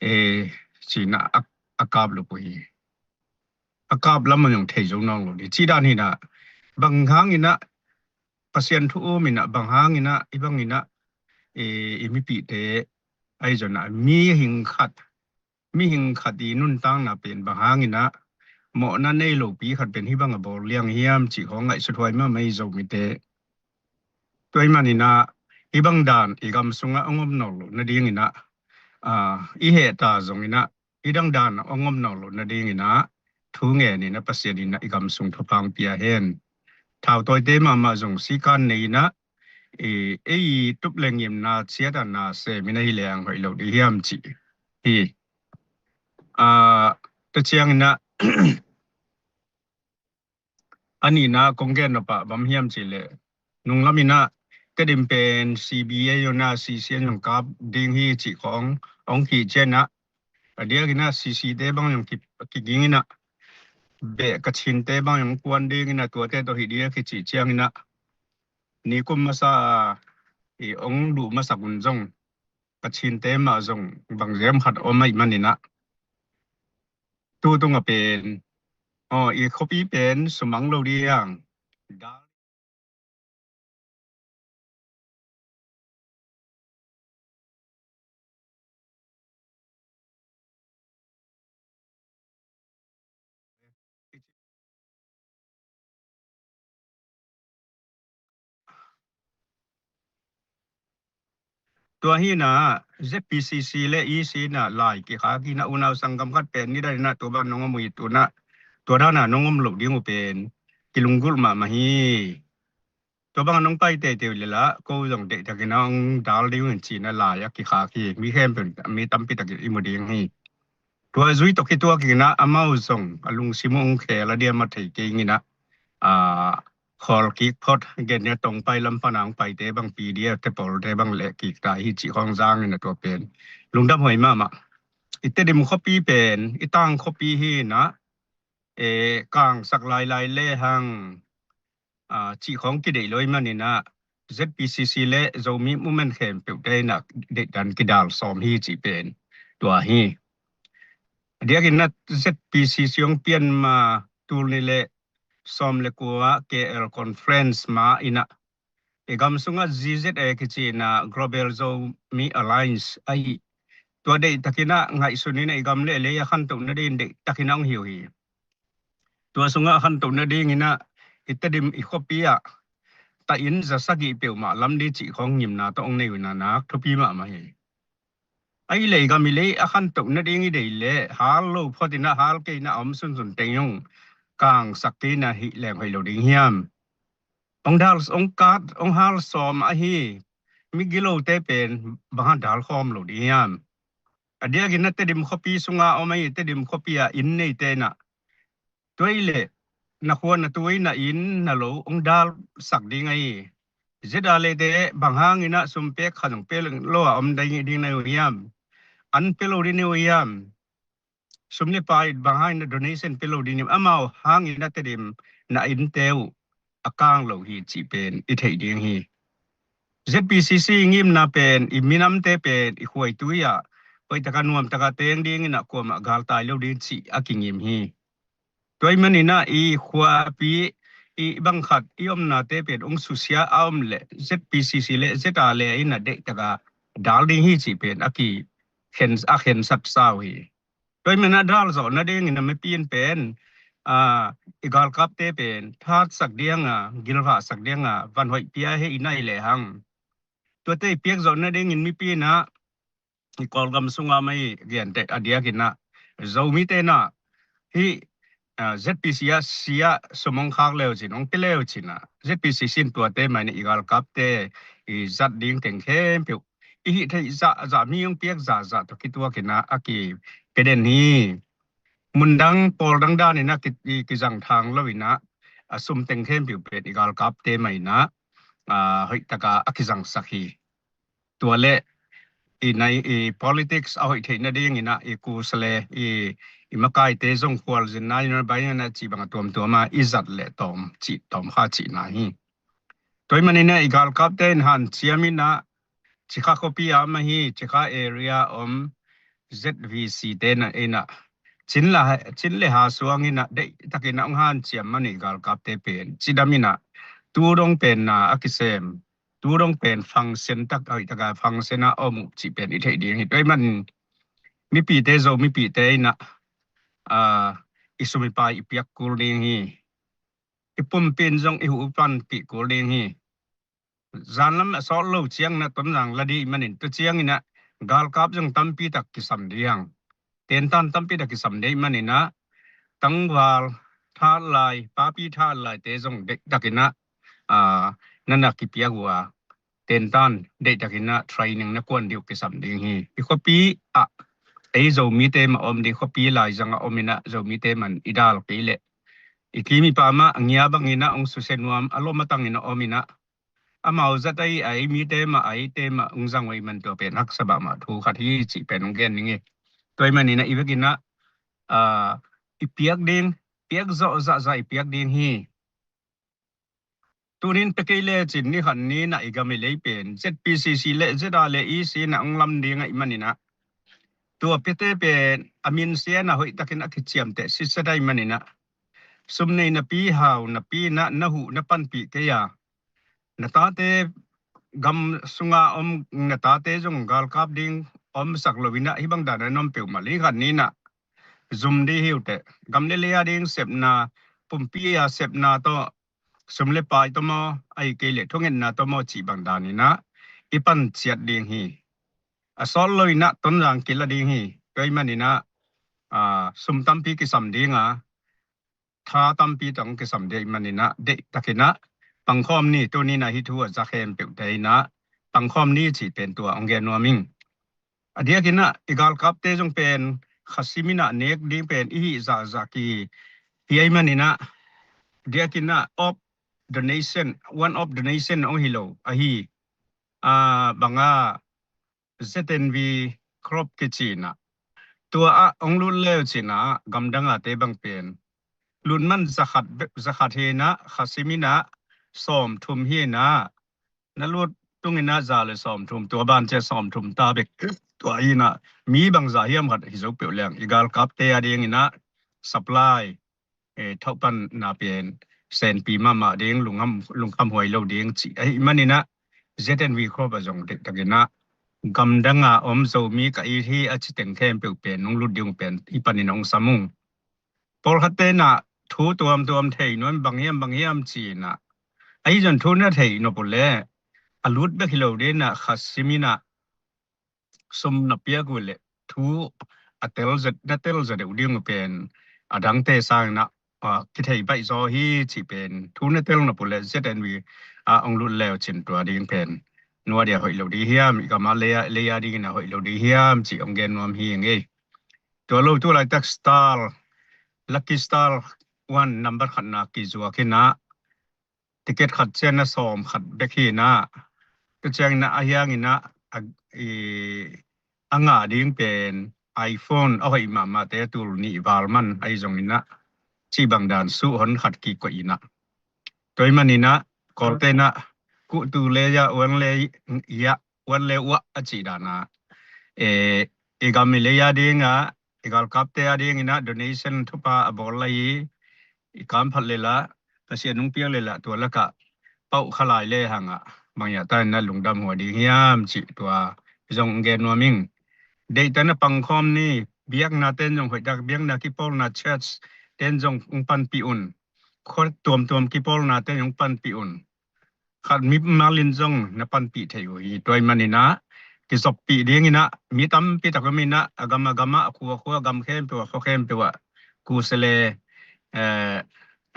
eh, ci in ah a, a kap lup uh hi. A kap lam ah zong thei zo nawn lo ding. Cih dan hi in ah, bang hangin ah, Pasian thu um in ah, bang hangin ah, hih bangin ah, eh, i mipihte ahi zongin ah, mihing khat, mihing khat i nuntakna pen bang hangin ah, mawhna nei lopi khat pen hih bang a bawl liang hiam cih khawng ngaihsut huai mahmah hi Zomite. Tua ahih manin ah, hih bang dan i gam sungah hong om nawn loh nadingin ah, a, i heh ta zongin ah, hih dang dan hong om nawn loh nadingin ah, thu ngen in ah Pasian in ah i gam sung thupha hong pia hen. Thautawite mahmah zong sikan nei in ah, i, ei tup le ngimna ciat a na sem in ah hi leng hoih lo ding hiam cih hi. A, tua ciangin ah, a nihna kong gen nop ah bang hiam cih leh, Nunglam in ah Tedim pen C B A in ah C C in zong kap ding hi cih khawng hong hih ciang ah, a diakin ah C C te bang zong ki, kiging in ah, beh Kachin te bang zong kuan ding in ah, tuate tawh hih ding a kicih ciangin ah, nikum masa a i hong duh masak un zong Kachin te mah zong bang ziam khat om ahih manin ah, tu tung a pen, aw, i khuapi pen sumang lo ding. Tua hi in ah Z P C C le E C in ah lai kikhak hi in ah, unau sanggam khat pen ni dan in ah tua bang nong om uh hi, tu in ah tua dan a nong om loh ding uh pen kilunggulh mahmah hi. Tua bang a nong pai teitei uh leh lah ko zong deihtakin ah hong dal ding uh hi ci in ah lai a kikhak hi. Mi khempeuh, mi tampi takin i mu ding hi. Tua zui tawh kituakin ah amau zong a lungsim uh hong khel a diam a thei kei ing in ah, a, khawl kik phot gen ni a, tong pai lam pan a hong paite bang P D F te pawlte bang leh kik ta hi cih khawng zang in ah tua pen lungdam huai mahmah. I Tedim khuapi pen i tang khuapi hi in ah, e, kangsak lailai lehang, a, cih khawng kideih lo ahih manin ah Z P C C le Zomi movement khempeuhte in ah deihdan kidal sawm hi cih pen tua hi. A diakin ah Z P C C hong pian ma tul nih le sawm le kua K L conference ma in ah, i gam sungah G Z A kici in ah Global Zomi Alliance ahi, tua deihtakin ah ngaihsun in ah i gam le lei a khantoh nading deihtakin ah hong hi uh hi. Tua sungah a khantoh nadingin ah i Tedim i khuapi ah taih inn za sagih peuhmah lam ding cih khawng ngimna tawh hong nei uh in ah nak thupi mahmah hi. Ahih leh i gam i lei a khantoh nading i deih leh hal lo phot in ah hal kei in ah a om sunsun teng zong kangsak kei in ah hih leng hoih lo ding hiam? Hong dal, hong kat, hong hal sawm ahi migilote pen bang hang dal khawm lo ding hiam? A diakin ah Tedim khuapi sunga om ahi, Tedim khuapi ah inn neite in ah, tua ahih leh na khua na tui na inn na lo hong dalsak ding ahi. Z R A te bang hangin ah sum pek khat zong pia lo a om ding, ding na uh hiam? An pia lo ding na uh hiam? Sum le pai bang hangin ah donation pia lo ding hiam? Amau hangin ah Tedim na innte uh a kang lo hi cih pen i theih ding hi. Z P C C i ngimna pen, i minamte pen i khuaitui ah hoih taka nuam taka teng dingin ah kuamah galtai lo ding cih a kingim hi. Tua ahih manin ah i khuapi i bang khat i omnate pen hong susia a om leh Z P C C le Z R A in ah deih taka dal ding hi cih pen a kikhen, a khensat sa uh hi. Tua ahih manin ah dal zawh nadingin ah mipi in pen, a, i galkapte pen thatsak ding a, gilvahsak ding a van hoih pia hi in ah i lehang, tuate i piak zawh nadingin mipi in ah i Kawlgam sunga mah i genteh a diakin ah Zomite in ah hih, a, Z P C C ah sum hong khak leu cin, hong pia leu cin ah Z P C C in tuate mah in ah i galkapte i zat ding teng khempeuh i hih theih zahzah, mi hong piak zahzah tawh kituakin ah a kipia den hi. Mundang pawldang danin ah ki, i kizang thang lo in ah a sum teng khempeuh pen i galkapte mah in ah, a, hoih taka a kizangsak hi. Tua leh i nai, i politics a hoih theih nadingin ah i kusa le i, i makaite zong khualzinna in ah bai in ah cih bang a tuamtuam a i zat leh tawm cih, tawm kha cihna hi. Tua ahih manin ah i galkapte in hanciam in ah Cikha khuapi ah mah hi, Cikha area om Z V C te in ah, in ah Chin le, Chin le Ha suang in ah deihtakin ah hong hanciam man i galkapte pen cidam in ah tu dong pen na a kisem, tu dong pen function tak, hoih taka function a om uh cih pen i theih ding hi. Tua ahih manin mipite, Zo mipite in ah, a, i sum i pai i piak kul ding hi. I pumpi in zong i huh i panpih kul ding hi. Zanlam a sawt lo ciangin ah Tonzang la ding ahih manin tua ciangin ah galkap zong tampi tak kisam ding, tentan tampi tak kisam ding ahih manin ah tangval thatlai, papi thatlaite zong deihtakin ah, a, na na kipiak uh a, tentan deihtakin ah training na kuan ding uh kisam ding hi. I khuapi ah ei Zomite mah om ding, khuapi laizang ah om in ah Zomite man i dal kei leh i kim i pam ah a ngia bangin ah hong susia nuam a lom a tangin ah om in ah amau zat ahi a, ei mite mah, a eite mah hong zang uh ahih man tua pen haksa mahmah thu khat hi cih pen hong gen ning hi. Tua ahih manin ah i vekin ah, ah, i piak ding, piak zawh zahzah i piak ding hi. Tunin pia kei lecin ni khat ni-in ah i gam i lei pen Z P C C le Z R le E C in ah hong lam ding ahih manin ah, tua piate pen a minsiatna hoihtakin a kiciamteh sitset ahih manin ah, sum nei napi, hau napi in ah na huh na panpih kei a, na tate, gam sunga om na tate zong galkap ding omsak lo in ah, hih bang dan a na om peuhmah le ni khat ni-in ah zum ding hi uh teh. Gam le lei a ding sepna, pumpi a sepna tawh, sum le pai tawh maw, ahih kei leh thungetna tawh maw cih bang danin ah i pan ciat ding hi. A sawt lo in ah Tonzang kila ding hi. Tua ahih manin ah, ah, sum tampi kisam ding a, tha tampi tawh kisam ding ahih manin ah, deihtakin ah pangkhawm ni. Tuni-in ah hih thu a za khempeuhte in ah pangkhawm ni cih pen tua hong gen nuam ing. A diakin ah i galkapte zong pen kha simin ah nek ding pen i hih zahzah kihi ahih manin ah, a diakin ah of the nation, one of the nation hong hi lo ahi, ah, bang a Z N V crop kici in ah, tua ah hong lut le uh cin ah gamdang a te bang pen lut man za khat, za khat hi in ah, kha simin ah sawmthum hi in ah, na lut tung in ah za le sawmthum, tua ban ciang sawmthum ta bek. Tua hi in ah mi bangzah hiam khat hi zo peuh leng i galkapte a dingin ah supply, eh, thawhpanna pen senpi mahmah ding, lungkham, lungkham huai lo ding cih ahih manin ah Z N V crop ah zong deihtakin ah gamdang a om Zomi ka it hi a ci teng khempeuh pen hong lut ding uh pen hih panin hong sam ung. Pawlkhatte in ah thu tuamtuam thei nuam, bang hiam bang hiam ci in ah, ahi zong thu na thei nop uh leh a lut bek hi lo ding in ah, kha simin ah sum na piak uh leh thu a tel zet, na tel zet deuh ding uh pen a dangte sangin ah, ah, kithei baih zaw hi cih pen thu na tel nop uh leh Z N V ah hong lut le uh cin tua ding pen, nua dia hoih lo ding hiam, i gam a lei a, lei a dingin ah hoih lo ding hiam cih hong gen nuam hi ing ei. Tua lo tu laitak Star, Lucky Star one number khatna kizuak in ah, ticket khat ciang na sawm khat bek hi in ah, tua ciangin ah a hiangin ah, a, i, a ngah ding pen iPhone a hoih mahmahte a tul nih val man ahi zongin ah, cih bang dan suh hon khat kikoih in ah. Tua ahih manin ah Kawlte in ah kuh tu le ya, wan le ya, wan le uah a cih dan a, eh, i gam i lei a ding a, i galkapte a dingin ah donation thupha a bawl lai hi. I kamphat le lah, Pasian hong piak le lah, tua lakah pauh kha lai le hang ah bang hiah ta in ah lungdam huai ding hiam cih tua zong gen nuam ing. Deihtakin ah pangkhawm ni, biakna ten zong hoihtak, biakna kipawlna church ten zong hong panpih un. Khua tuamtuam kipawlna ten hong panpih un. Khat mimal in zong na panpih thei uh hi. Tua ahih manin ah kizoppih dingin ah mi tampi tak om in ah, a gam a gam ah, a khua a khua, a gam khempeuh ah, khua khempeuh ah, khusia le, eh,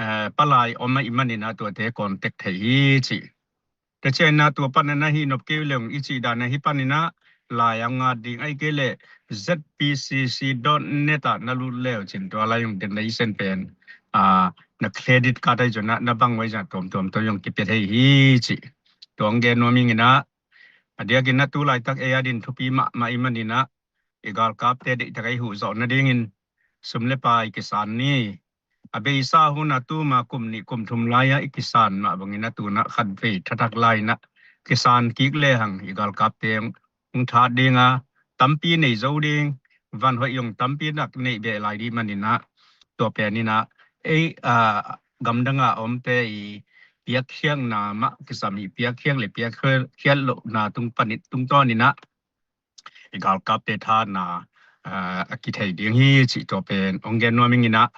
eh, palai om ahih manin ah tuate contact thei hi cih. Tua ciangin ah tua panin ah hih nop kei uh leh i cih dan ah hih panin ah lai a ngat ding, ahih kei leh Z P C C dot net ah na lut le uh cin tua lai zong donation pen, ah, na credit card ahi zong ah, na bang uh ahi zong ah tuamtuam tawh zong kipia thei hi cih tua hong gen nuam ing in ah. A diakin ah tu laitak ei a dingin thupi mahmah ahih manin ah i galkapte deihtak a i huh zawh nadingin sum le pai kisan ni. A beisa hun ah tuma kum nih kum thum lai-ah i kisan mah bangin ah tu-in ah khatvei thathak lai-in ah kisan kik lehang i galkapte hong, hong that ding a, tampi nei zo ding, van hoih zong tampi nak neih beh lai ding manin ah, tua pen in ah ei, ah, gamdang a omte i piakkhiatna mah kisam hi. Piakkhiat le piakkhiat lohna tung panin, tungtawn in ah i galkapte thatna, ah, a kithei ding hi cih tua pen hong gen nuam ing in ah,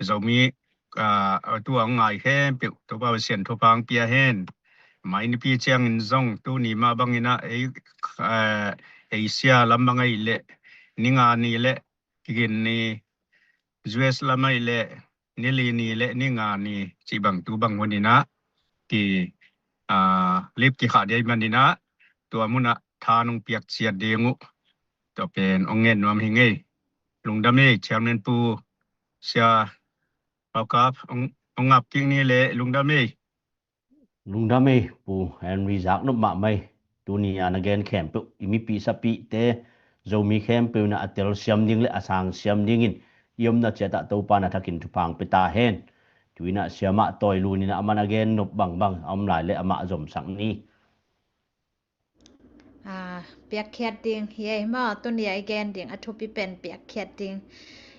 Zomi, ah, tu a hong ngai khempeuh Topa Pasian thupha hong pia hen. Mai nipi ciangin zong tuni mah bangin ah ei, ah, Asia lam bang ahih leh ni nga ni le kigin ni, U S lam ahih leh ni li ni le ni nga ni cih bang tu bang hun in ah ki, ah, lip kikhah ding ahih manin ah tua mun ah tha nong piak ciat ding uh. Tua pen hong ngen nuam hi ing ei. Lungdam ei, Chairman Pu, Sia Paukap, hong, hong ap kik ni leh lungdam ei. Lungdam ei, Pu Henry, zak nop mahmah ei. Tuni a na gen khempeuh i mipi sapite, Zomi khempeuh in a telsiam ding le a sangsiam dingin i omna ciatah Topa na thakin thupha hong pia ta hen. Tu-in a Siamah Tawi Lun in a amah na gen nop bangbang a om lai le amah zomsak ni. A, piakkhiat ding hi ei maw, tuni a i gen ding a thupi pen piakkhiat ding.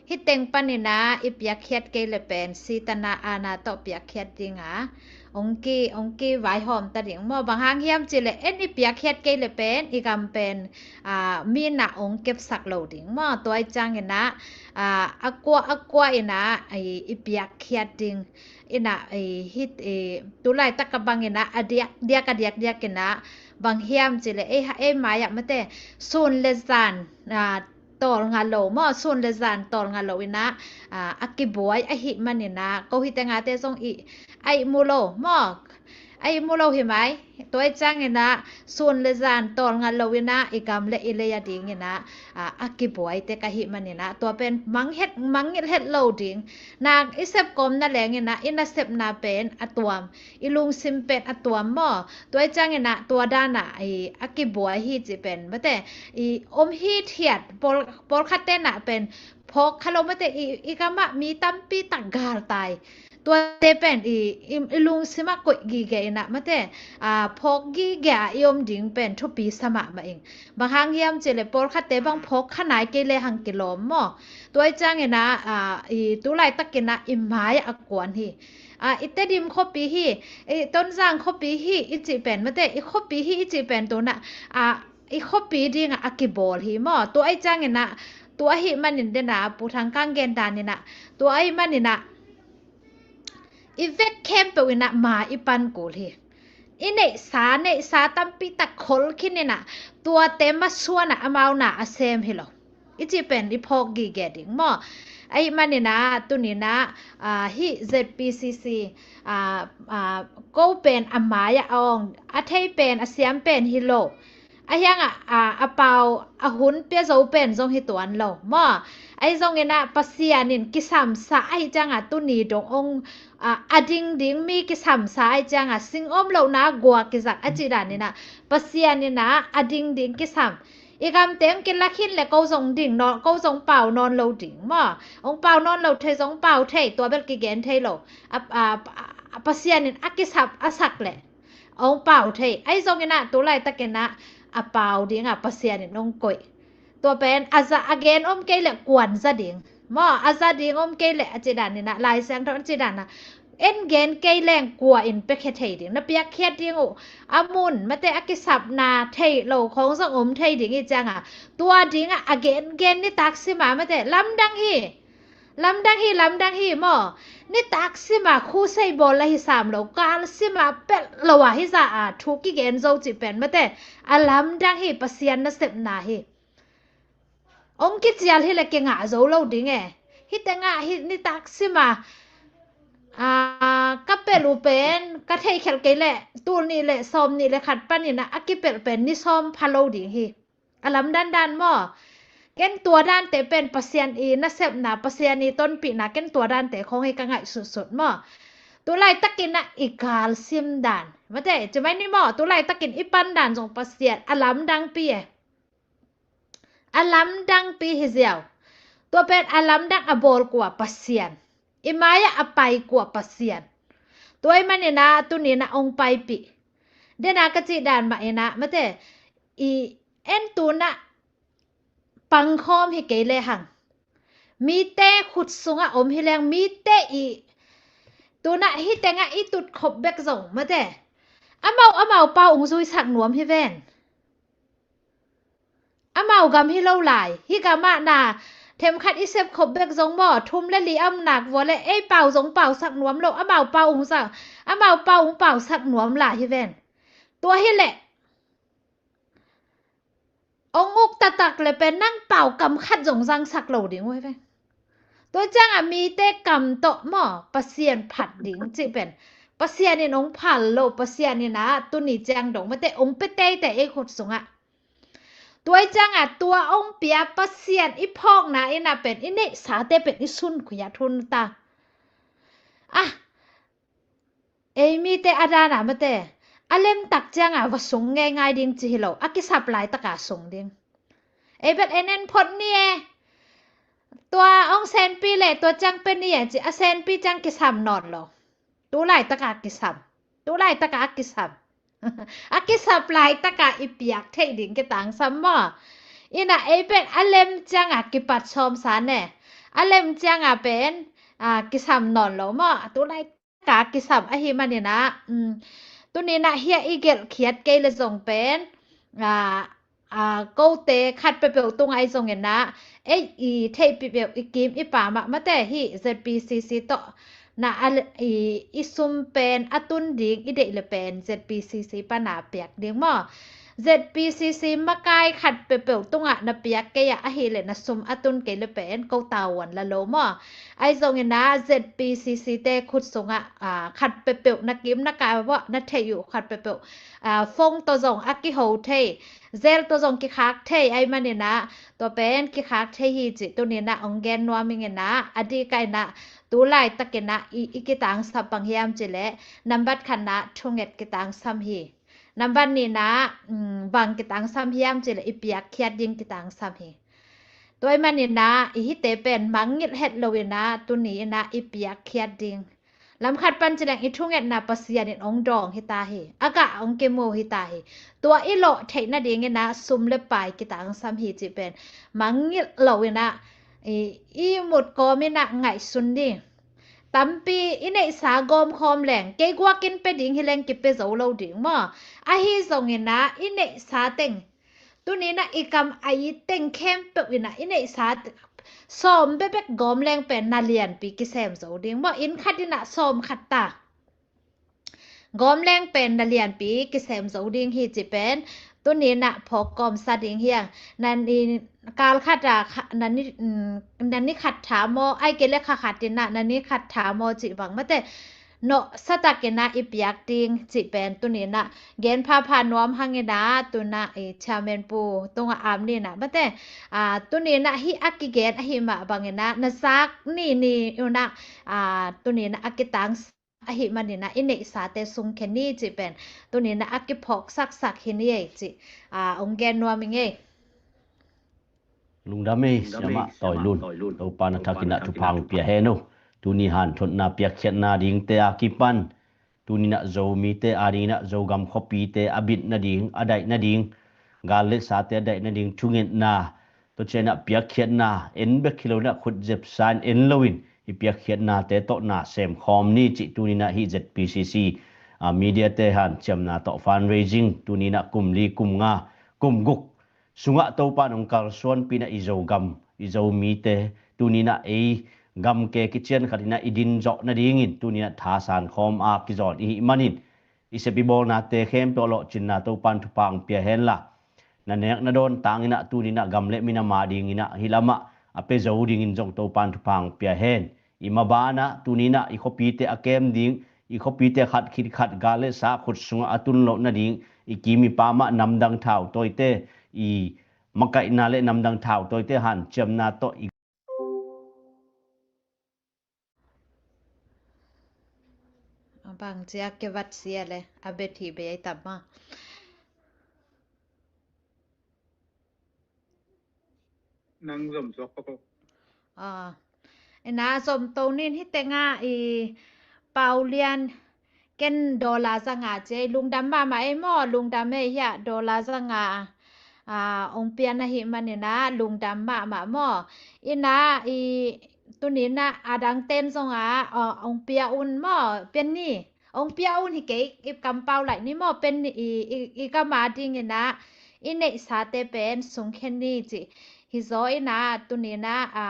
Hih teng panin a i piakkhiat kei le pen Setana aana tawh piakkhiat ding a, ong ki, ong kivaihawm ta ding maw. Bang hang hiam cih le en i piakkhiat kei le pen i gam pen, a, mi in a ong kepsak lo ding maw. Tua i ciangin a, a, a kua a kua in a i, i piakkhiat ding. In a, i, hih, i, tu laitak a bangin a, a diak, diak, a diak, diak in a, bang hiam cih le, ei, ei mai-ah mate, sun le zan, a, tawlnga lo maw, sun le zan tawlnga lo in a, a, a kibuai ahih manin a, ko hih tengate zong i, a ihmu lo maw, a ihmu lo hi mai. Tua i ciangin a, sun le zan tawlnga lo in a, i gam le i lei a dingin a, a, a kibuai tek ahih manin a, tua pen manghet, mangngilh het lo ding. Na i sep kawm na leng in a, i nasepna pen a tuam, i lungsim pen a tuam maw. Tua i ciangin a, tua dan a, i, a kibuai hi cih pen mate, i om hithiat, pawl, pawlkhatte na pen phawk kha lo mate, i, i gam ah mi tampi tak gal tai. Tuate pen i, i, i lungsim ah koih gige in a mate, a, phawk gige a i om ding pen thupi sa mahmah ing. Bang hang hiam cih le pawlkhatte bang phawk kha nai kei le hang kilawm maw. Tua i ciangin a, a, i tu laitakin a i mai-ah a kuan hi. A, i Tedim khuapi hi, i Tonzang khuapi hi i cih pen mate, i khuapi hi i cih pen tu in a, a, i khuapi ding a, a kibawl hi maw. Tua i ciangin a, tua ahih manin den a, Pu Thang Kang gen dan in a, tua ahih manin a, i vek khempeuh in a mai i pan kul hi. I neihsa, neihsa tampi tak khol khin in a, tuate masuan a amau na a sem hi lo. I cih pen i phawk gige ding maw. Ahih manin a, tuni in a, a, hih Z P C C, a, a, ko pen a mai-ah a ong, a thei pen, a siam pen hi lo. A hiang a, a, a pau, a hun pia zo pen zong hi tuan lo maw. Ahi zongin a Pasian in kisamsa ahih ciang a tuni dong ong, a, a ding ding mi kisamsa ahih ciang a sing om lohna gua kizat a cih dan in a Pasian in a, a ding ding kisam. I gam teng kilak khin le ko zong ding nawn, ko zong pau nawn lo ding maw. Ong pau nawn lo thei zong pau thei, tua bel kigen thei lo. A, a, a, a Pasian in a kisap a sak le ong pau thei. Ahi zongin a tu laitakin a, a pau ding a Pasian in ong koih. Tua pen a za, a gen om kei le kuan za ding maw, a za ding om kei le a cih dan in a, Lai Siangtho a cih dan a, en gen kei leng kua in piakhia thei ding, na piakkhiat ding uh a mun mate, a kisapna theih lo khawng zong om thei ding i ciang a, tua ding a, a gen gen nitak sim a mate, lamdang hi. Lamdang hi, lamdang hi maw. Nitak sim a khusei bawl la hi sam lo, kal sim a pelh lo a hi za a thu kigen zo cih pen mate, a lamdang hi, Pasian nasepna hi. Ong kicial hi le kingah zo lo ding e. Hih teng ah hih nitak sim a, a, ka pelh uh pen ka theihkhelh kei le tul nih le sawm nih le khat panin a, a kipelh pen ni sawm pha lo ding hi. A lamdang dan maw. Ken tua dante pen Pasian i nasepna, Pasian i tonpihna, ken tua dante khawng hi ka ngaihsutsut maw. Tu laitakin a i galsim dan mate, ci mai ni maw, tu laitakin i pan dan zong Pasian a lamdangpi e. A lamdangpi hi ziau. Tua pen a lamdang a bawl kua? Pasian. I mai-ah a pai kua? Pasian. Tua ahih manin a tuni in a ong paipih. Den a ka cih dan mah in a mate, i en tu in a pangkhawm hi kei le hang, mite khut sungah om hi leng, mite i tu in a hih teng ah i tut khop bek zong mate, amau amau pau ong zuisak nuam hi ven. Amau gam hi lo lai, hih gam ah na themkhat i sep khop bek zong maw, thum le li a om nak vua le ei pau zong pausak nuam lo, amau pau ong sak, amau pau ong pausak nuam lai hi ven. Tua hi leh ong uk taktak le pen nang pau kam khat zong zangsak lo ding uh hi ven. Tua ciang a mite kam tawh maw Pasian phat ding cih pen Pasian in ong phal lo, Pasian in a tuni ciang dong mate ong pia teitei ei khut sungah. Tua i ciang a tua ong pia Pasian i phawkna in a pen i neihsate pen i sunkhui a thun ta. Ah, ei mi Te a dana mate, a lemtak cianga va sung ngeingai ding ci hi lo, a kisap laitaka sung ding. Ei bek en en phot ni e. Tua ong senpi le tua ciang pe ni e ci a senpi ciang kisam nawn lo. Tu laitaka kisam. Tu laitaka a kisam. A kisap laitaka i piak theih ding kitangsam maw? Ina ei pen a lem cianga kipat sawm sa ne. A lem cianga pen, a, kisam nawn lo maw? A tu laitaka kisam ahi manina, um, tunina hia i gelh khiat kei le zong pen, a, a, kote khat peuhpeuh tunga i zongina, ei i theihpih peuh i kim i pamah mate hi Z P C C tawh na a le-, i, i sum pen a tun ding i deih le pen Z P C C pana piak ding maw? Z P C C makai khat peuhpeuh tungah na piak kei ah ahih le na sum a tun kei le pen ko tavuan la lo maw? Ahi zongina Z P C C te khut sungah, a, khat peuhpeuh na kim na kai uah na theih uh khat peuhpeuh, a, phone tawh zong a kiho thei, zel tawh zong kikhak thei ahi manina, tua pen kikhak thei hi cih tunina ong gen nuam ingina, a dikah ina tu laitakina i, i kitangsap bang hiam cih le nambat khatna thunget kitangsam hi. Nambat nihna, um, bang kitangsam hiam cih le i piak khiat ding kitangsam hi. Tua ahi manina i hite pen mangngilh het loina tuni ina i piak khiat ding. Lam khat pan ci leng i thungetna Pasian in ong dawng hi ta hi. A gah ong kimu hi ta hi. Tua i lawh theih nadingina sum le pai kitangsam hi cih pen mangngilh loina i, i mut kawmina ngaihsun ding. Tampi i neihsa gawmkhawm leng kei guakin pe ding hi leng kipe zo lo ding maw? Ahi zongina i neihsa teng tunina i kam a i teng khempeuh ina i neihsa sawm bebek gawm leng pen na lianpi kisem zo ding maw? Inn khat ina sawm khat ta gawm leng pen na lianpi kisem zo ding hi cih pen tunina phawk kawmsa ding hiang. Nan i kal khata kha-, nan i, mm, nan i khat tha maw, ai kei le kha khat ina nan i khat tha maw cih bang mate. Nawhsa takina i piak ding cih pen tunina gen phapha nuam hangina tuna i chairman pu tunga am nina mate, a, tunina hi a kigen ahi mah bangina na zak ni ni una, a, tunina a kitang ahi manina i neihsate sungkhen ni cih pen tunina a kiphawk saksak hi ni ei cih, a, ong gen nuam ing ei. Lungdam ei, siamah Tawi Lun. Topa na thakina thupha ong pia hen o. Tuni hanthotna piakkhiatna dingte a kipan tuninah Zomite a dinginah Zogam khuapite a bit nading, a daih nading, gal le sate a daih nading thungetna, tua cianah piakkhiatna en bek hi loinah khutzep sa in en loin i piakkhiatnate tawh na semkhawm ni cih tuninah hih Z P C C, a, mediate hanciamna tawh fundraising tuninah kum li, kum nga, kum guk sungah Topa in hong kalsuanpihna i Zogam, i Zomite, tuninah ei gamke kician khatinah i din zawh nadingin tuninah thasan khawm a kizawn i hih manin i sep i bawlnate khempeuh lawhcinna Topa in thupha hong pia henla, na nek na dawn tanginah tuninah gam le minam a dinginah hih lamah a pia zo dingin zong Topa in thupha hong pia hen. I mabanah tuninah i khuapite a kem ding, i khuapite khat khit khat gal le sa khut sungah a tun loh nading, i kim i pamah namdang thautawite, i makaihna le namdang thautawite hanciamna tawh i a bang cia ke vat sia le a bet hi bei ai tam ma. Nang zom zuak ko. Ah. Ina zom to nin hi tenga i Paulian ken dollar zanga cia i lungdam mahmah ei maw, lungdam ei hia dollar zanga, ah, ong pian ahi manina lungdam mahmah maw. Ina i tunina a dang ten zonga, ah, ong pia un maw, pian ni. Ong pia un hi kei i kampau laih ni maw, pen i, i, i kama dingina i neihsate pen sungkhen ni cih hi zaw ina tunina, a,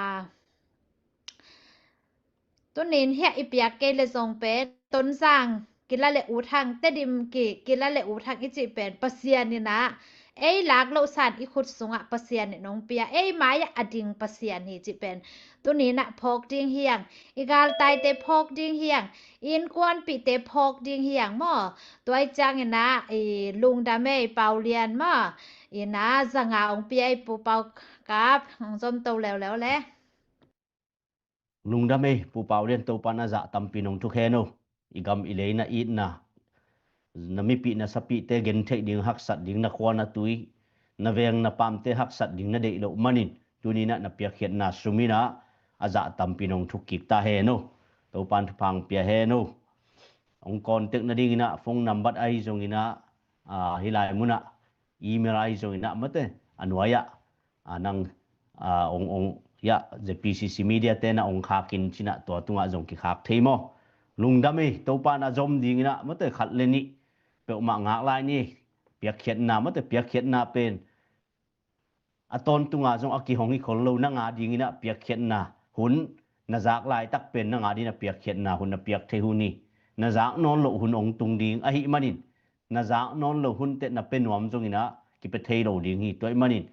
tunin hiah i piak kei le zong pen Tonzang kila le ut hang, Tedim ki, kila le ut hang i cih pen Pasian ina ei lak loh san i khut sungah Pasian in ong pia, ei mai-ah a ding Pasian hi cih pen tuninah phawk ding hiang, i galtaite phawk ding hiang, i innkuanpihte phawk ding hiang maw. Tuai cianginah i lungdam ei Paulian maw, ina zanga ong pia ei Pu Pau Kap, ong zom to leuleu le. Lungdam ei Pu Paulian, Topa in a zah tampi nong thukhen o. I gam i leina itna na mipih na sapihte gentheih ding, haksat ding, na khua na tui, na veng na pamte haksat ding na deih loh manin, tuni-in ah na piakkhiatna sum in ah a zah tampi nong thukkik ta hen aw. Topa'n thupha hong pia hen aw. Hong contact nadingin ah phone number ahi zongin ah, ah, hih lai munah email ahi zongin ah mate a nuai-ah, ah, nang, ah, ong, ong, ya, Z P C C media te na ong khakin cin ah tua tungah zong kikhak thei maw? Lungdam ei, Topa'n a zom dingin ah mate khat le nih peuhmah ngak lai ni. Piakkhiatna mate, piakkhiatna pen a tawntunga zong a kihong hi khol lo, nang a dingin ah piakkhiatna hun, na zak laitak pen nang a dingin ah piakkhiatna hun, na piak thei hun hi. Na zak nawn loh hun ong tung ding ahih manin, na zak nawn loh hun teh na pia nuam zongin ah kipia thei lo ding hi. Tua ahih manin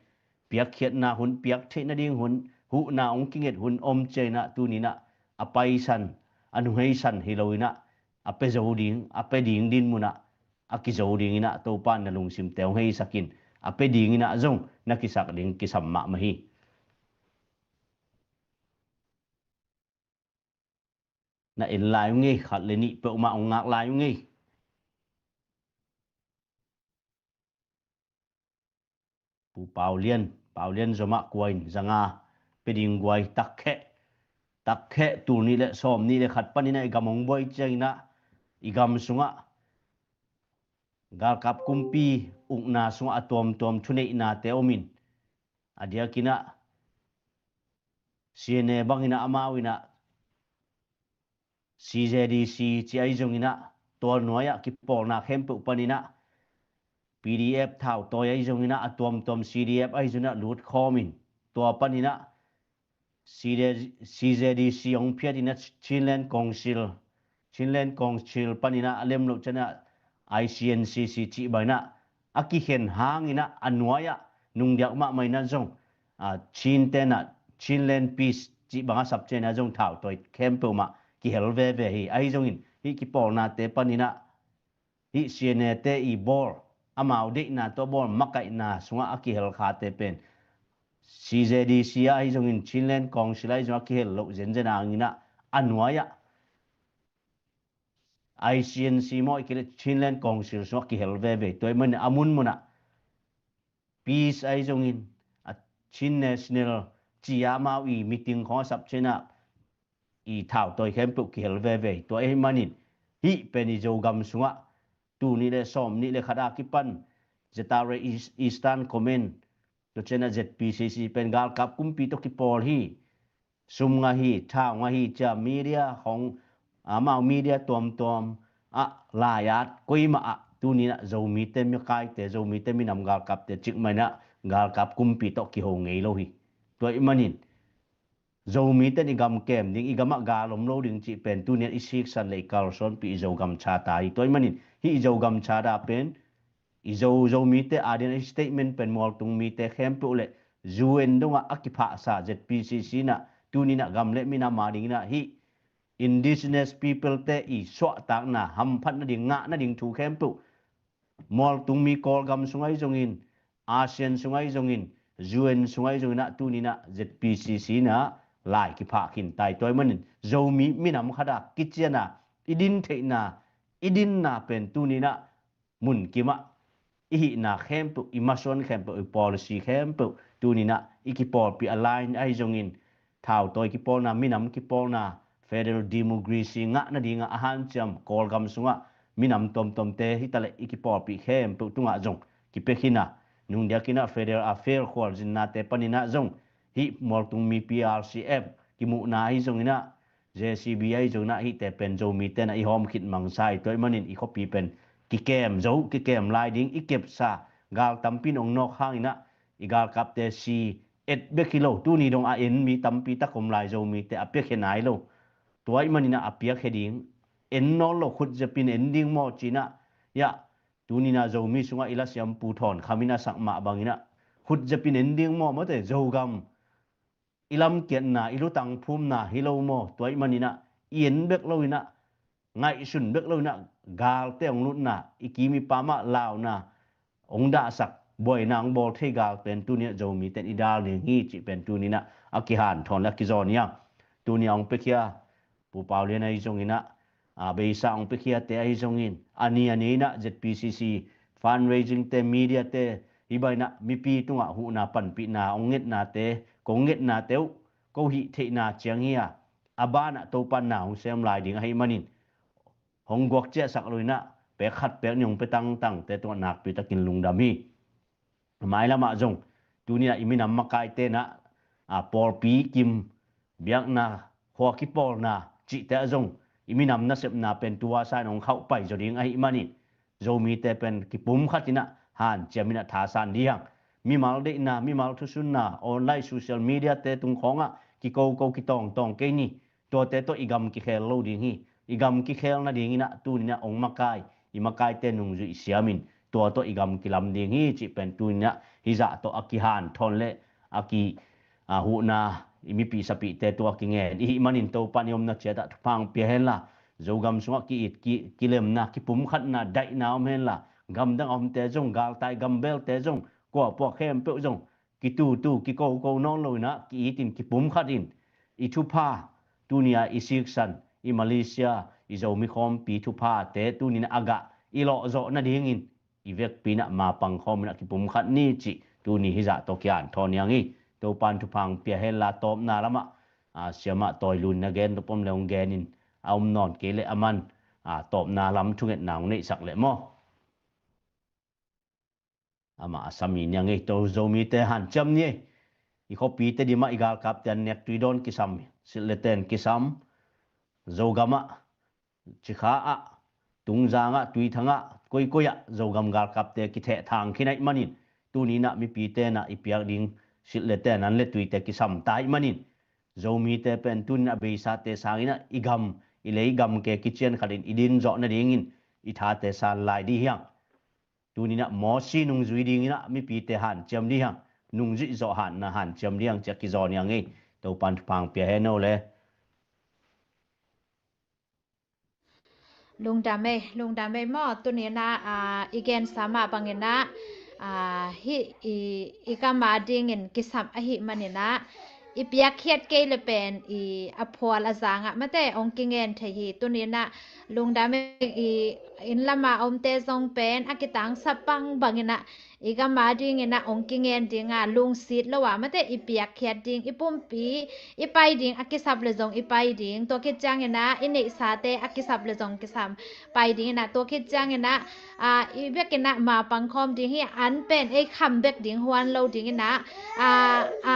piakkhiatna hun, piak theih nading hun, huhna ong kinget hun om ciangin ah tuni-in ah a paisan, a nuheisan hi loin ah a pia zo ding, a pia ding dinmun ah a kizo dingin ah Topa'n na lungsimte hong heisak in, a pia dingin ah zong na kisak ding kisam mahmah hi. Na en lai ung ei, khat le nih peuhmah ong ngak lai ung ei. Pu Pau Lian, Pau Lian zomah kua in, za nga pia ding guai, takkheh, takkheh, tul nih le sawm nih le khat panin ah i gam ong buai ciangin ah i gam sungah galkap kumpi ukna sungah a tuamtuam thuneihnate om in, a diakin ah C N A bangin ah amau in ah C Z D C ci ahi zongin ah, tua nuai-ah kipawlna khempeuh panin ah, P D F thautawi ahi zongin ah, a tuamtuam C D F ahi zongin ah lut khawm in, tua panin ah C Z, C Z D C hong phiat in ah Chinland Council, Chinland Council panin ah a lem loh ciangin ah I C N C C cih bangin ah a kikhen hangin ah a nuai-ah nungdiak mahmah in ah zong, ah, Chin ten ah Chinland Peace cih bang a sap ciangin ah zong thautawi khempeuh mah kihel veve hi. Ahi zongin hih kipawlnate panin ah hih C N A te i bawl, amau deihna tawh bawl, makaihna sungah a kihel khate pen C Z D C ah ahi zongin, Chinland Council ah ahi zongin a kihel loh zenzen hangin ah a nuai-ah I C N C maw, i kileh Chinland Council sungah kihel veve. Tua ahih manin a munmun ah Peace ahi zongin, a Chin National ci-a amau i meeting khawng a sap ciangin ah i thautawi khempeuh kihel veve. Tua ahih manin hih pen i Zogam sungah tul nih le sawm nih le khat a kipan Z R A East, Eastern Command, tua ciangin ah Z P C C pen galkap kumpi tawh kipawl hi. Sum ngah hi, thau ngah hi, ci-a media khawng, amau media tuamtuam ah, lai-at koimah ah tuni-in ah Zomite makaite, Zomite minam galkapte cikmah in ah galkap kumpi tawh kiho ngei lo hi. Tua ahih manin Zomite in i gam kem ding, i gamah gal om lo ding cih pen tuni-in ah i siksan le i kalsuanpih i Zogam Charter hi. Tua ahih manin hih i Zogam Charter pen i Zo, Zomite a dingin ah i statement pen mualtung mite khempeuh le U N dongah a kiphahsa Z P C C in ah tuni-in ah gam le minam a dingin ah hih Indigenous people te i suahtakna, hamphat nading, ngah nading thu khempeuh mualtung mi Kawlgam sung ahi zongin, ASEAN sung ahi zongin, U N sung ahi zongin ah tuni-in ah Z P C C in ah lai kiphah khin ta hi. Tua ahih manin Zomi minam khat a kician a, i din theihna, i dinna pen tuni-in ah mun kimah i hihna khempeuh, i masuan khempeuh, i policy khempeuh tuni-in ah i kipawlpih a line ahi zongin, thautawi kipawlna, minam kipawlna, federal democracy ngah nadingah a hanciam Kawlgam sungah minam tuamtuamte hi taleh i kipawlpih khempeuh tungah zong kipia khin a, nungdiakin ah federal affair khualzinnate panin ah zong hih mualtung mi P R C F kimuhna ahi zongin ah, J C B ahi zongin ah hihte pen Zomite in ah i hawm khit mangsa hi. Tua ahih manin i khuapi pen kikem zo, kikem lai ding, i kepsa gal tampi in hong nawk hangin ah i galkapte si et bek hi lo, tuni dong a en mi tampi tak om lai, Zomite a piakhia nai lo. Tua ahih manin ah a piakhia ding, en nawn lo, khut zepin en ding maw ci-in ah, ya, tuni-in ah Zomi sungah i lasiam Pu Thawn Kham in a sak mah bangin ah khut zepin en ding maw, mate, Zogam i lamkiatna, i lutang phumna hi lo maw? Tua ahih manin ah i en bek loin ah, ngaihsun bek loin ah, galte hong lutna, i kim i pam ah launa hong dahsak, buaina hong bawl thei gal pen tuni-in ah Zomite in i dal ding hi cih pen tuni-in ah a kihanthawn le a kizawn hi hang. Tuni-in ah hong piakhia Pu Pau Lian ahi zongin ah, a, beisa hong piakhiate ahi zongin, a ni a ni inah Z P C C fundraising te, media te, hih bang inah mipi tungah huhna panpihna hong ngetnate, kong ngetnate uh ko hih theihna ciang hi a, a banah Topan na hong sem lai ding ahih manin, hong guak ciahsak lo inah pek khat pek nih hong pia tangtangte tungah nakpitakin lungdam hi. Mailamah zong tuni inah i minam makaite inah, a, pawlpi kim, biakna, khua kipawlna cihte ah zong i minam nasepna pen tua sa in hong khauh pai zaw ding ahih manin, Zomite pen kipumkhat inah hanciam inah thasan dih hang. Mimal deihna, mimal thusunna, online social media te tung khawngah kikoko kitawngtawng kei ni. Tuate tawh i gam kikhel lo ding hi. I gam kikhel nading inah tuni inah hong makai, i makaite nungzuih siamin tua tawh i gam kilam ding hi cih pen tuni inah hih zah tawh a kihanthawn le a ki, a, huhna i mipi sapihte tungah kingen i hih manin Topan i omna ciatah thupha hong pia henla, Zogam sungah ki-it, ki, kilemna, kipumkhatna, daihna om henla, gamdang a omte zong, galtai gambelte zong, kuapua khempeuh zong kitutu, kikoko nawn lo inah ki-itin, kipumkhatin, i thupha, tuni a i siksan, i Malaysia, i Zomi khawmpi thuphate tuni inah a gah i lawhzawh nadingin i vekpi inah mapang khawm inah kipumkhat ni cih tuni hih zah tawh kihanthawn hi hang hi. Topan thupha hong pia henla, tawpna lamah, a, siamah Tawi Lun na gen tua pom le hong genin, a om nawn kei leh aman, a, tawpna lam thungetna hong neihsak leh maw. Amah a sami ni a ngei to Zomite hanciam ni ei. I khuapite dimah i galkapte an nek tui dawn kisam, silh le ten kisam, Zogamah, Cikha ah, Tungzang ah, Tuithang ah, koikoi ah Zogam galkapte kithehthang khin ahih manin, tuni inah mipite inah i piak ding silh le ten an le tuite kisam ta ahih manin, Zomite pen tuni inah a beisate sang inah i gam, i lei gam ke kician khatin i din zawh nadingin i thate san lai dih hi hang. Tuni inah Mawsi nungzui ding inah mipite hanciam dih hang, nungzuih zawh hanna hanciam dih hang ci-a kizawn hi hang ei. Topan thupha hong pia hen o le. Lungdam ei, lungdam ei maw, tuni inah, a, i gensa mah bang inah, a, hih i, i gam adingin kisam ahih man inah, i piakkhiat kei le pen i a phual a zangah mate hong kingen thei hi. Tuni inah lungdam ei, i inn lama omte zong pen a kitangsap bangbang inah i gam ading inah hong kingen ding a, lungsit lo a mate i piakkhiat ding, i pumpi i pai ding a kisap le zong i pai ding, tua khit ciang inah i neihsate a kisap le zong kisam pai ding inah, tua khit ciang inah, a, i bek inah mapang khawm ding hi. An pen ei kham bek ding huan lo ding inah, a, a,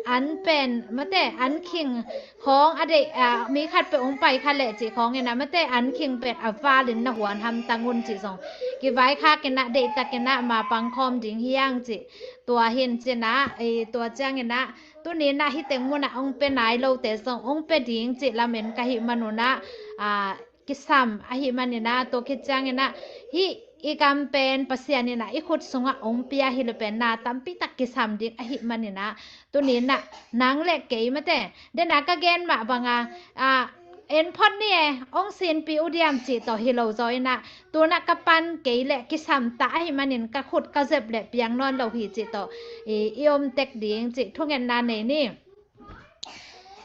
an pen mate an khing khawng a deih, a, mi khat peuh hong pai kha leh cih khawng inah mate an khing pen a valin na huan hamtang un cih zong kivaikhak inah deihtak inah mapang khawm ding hi hang cih. Tua hin ci inah, i, tua ciang inah tuni inah hih teng munah hong pia nai lote zong hong pia ding cih lamen ka hih man unah, a, kisam ahih man inah, tua khit ciang inah hih i gam pen Pasian inah i khut sungah hong pia hi le pen na tampi tak kisam ding ahih man inah, tuni inah nang le kei mate, den a ka gen mah bang a, a, en phot ni e, hong sinpih uh diam cih tawh hi lo zaw inah, tu inah ka pan kei le kisam ta ahih manin ka khut ka zep le piang nawn lo hi cih tawh i, i om tek ding cih thungetna nei ni.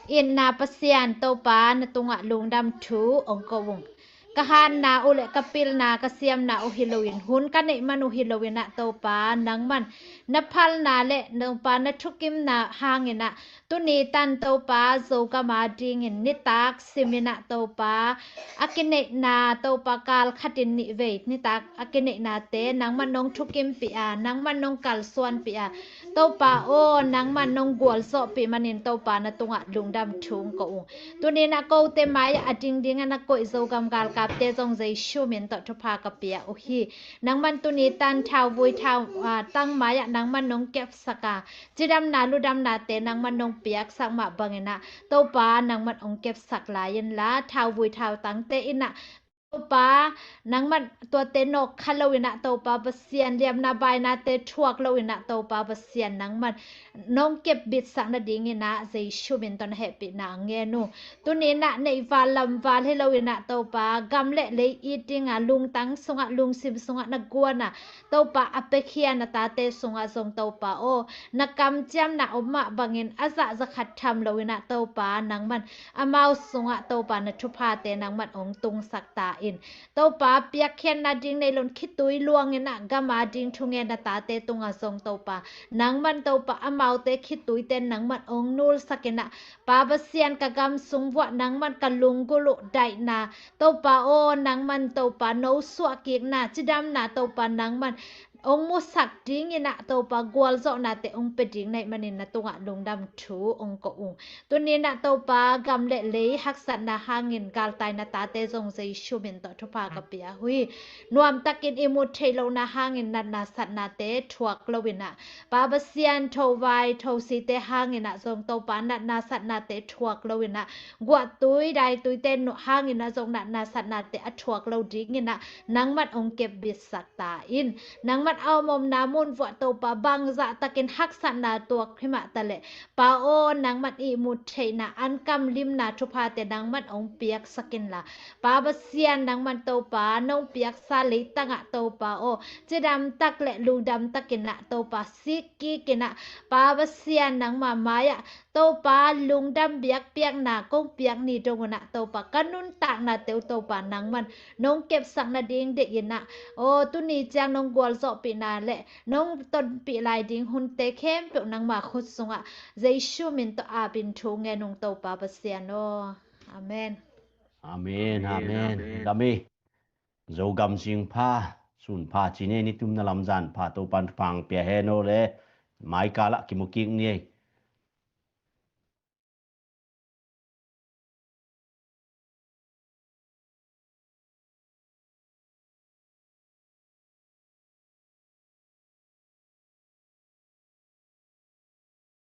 Itna Pasian Topa na tungah lungdam thu hong ko ung. Ka hatna uh le ka pilna, ka siamna uh hi loin, hun ka neih man uh hi lo inah Topa, nangman na phalna le Topa na thukimna hang inah tuni tan Topa Zogam adingin nitak sim inah Topa, a kineihna Topa kal khatin nih vei nitak a kineihnate nangman nong thukimpih a, nangman nong kalsuanpih a, Topa aw, nangman nong gualzawhpih manin Topa na tungah lungdam thu hong ko ung. Tuni inah kote mai-ah a dingding a na koih Zogam galkapte zong Jesu min tawh thupha ka pia uh hi. Nangman tuni tan thauvui thau, a, tang mai-ah nangman nong kepsak a, cidamna ludamnate nangman nong piaksak mah bang inah Topa nangman hong kepsak lai inla, thauvui thautangte inah Topa, nangman tuate nawk kha lo in ah Topa Pasian, liamna bainate thuak lo in ah Topa Pasian, nangman nong kepbitsak nadingin ah Jesu min tawh na hehpihna ngen uh. Tuni in ah neihval lamval hi lo in ah Topa, gam le lei it ding a lungtang sungah, lungsim sungah na guan a Topa a piakhia na tate sungah zong Topa aw, na kamciamna om mah bangin a zah za khat tham lo in ah Topa, nangman amau sungah Topa na thuphate nangman hong tungsak ta in. Topa, piakkhiatna ding nei lo in khitui luang in ah gam a ding thungen na tate tungah zong Topa, nangman Topa amaute khituite nangman hong nulsak in ah, Pa Pasian, ka gam sung vuah nangman ka lunggulh uh daihna, Topa aw, nangman Topa no suah kikna, cidamna Topa nangman hong musak dingin ah Topa gualzawhnate hong pia ding na hih manin na tungah lungdam thu hong ko ung. Tuni in ah Topa, gam le lei haksatna hangin galtai na tate zong Jesu min tawh thupha ka pia uh hi. Nuamtakin ihmut theih lohna hangin natna satnate thuak lo in ah, Pa Pasian, thovai thosite hangin ah zong Topa, natna satnate thuak lo in ah, guahtui daituite hangin ah zong natna satnate a thuak lo dingin ah nangman hong kepbitsak ta in. Nangman a omomna mun vuah Topa, bangzah takin haksatna tuak hi mah taleh, Pa aw, nangman ihmut theihna, ankam limna thuphate nangman hong piaksak inla, Pa Pasian, nangman Topa nong piaksa leitangah Topa aw, cidam tak le lungdam takin ah Topa sik kik in ah, Pa Pasian, nangma mai-ah Topa, lungdam biakpiakna kong piak ni dong un ah Topa, ka nuntaknate uh Topa nangman nong kepsak nading deih in ah, aw, tuni ciang nong gualzawhpihna le nong tonpih lai ding hunte khempeuh nangma khut sungah Jesu min tawh apin thu ngen ung Topa Pasian aw. Amen. Amen, amen. Dam hi. Zogam sing pha, sun pha ci ni ei, ni tumna lamzan pha, Topan pang pia hen aw le, mai kalah kimu kik ni ei.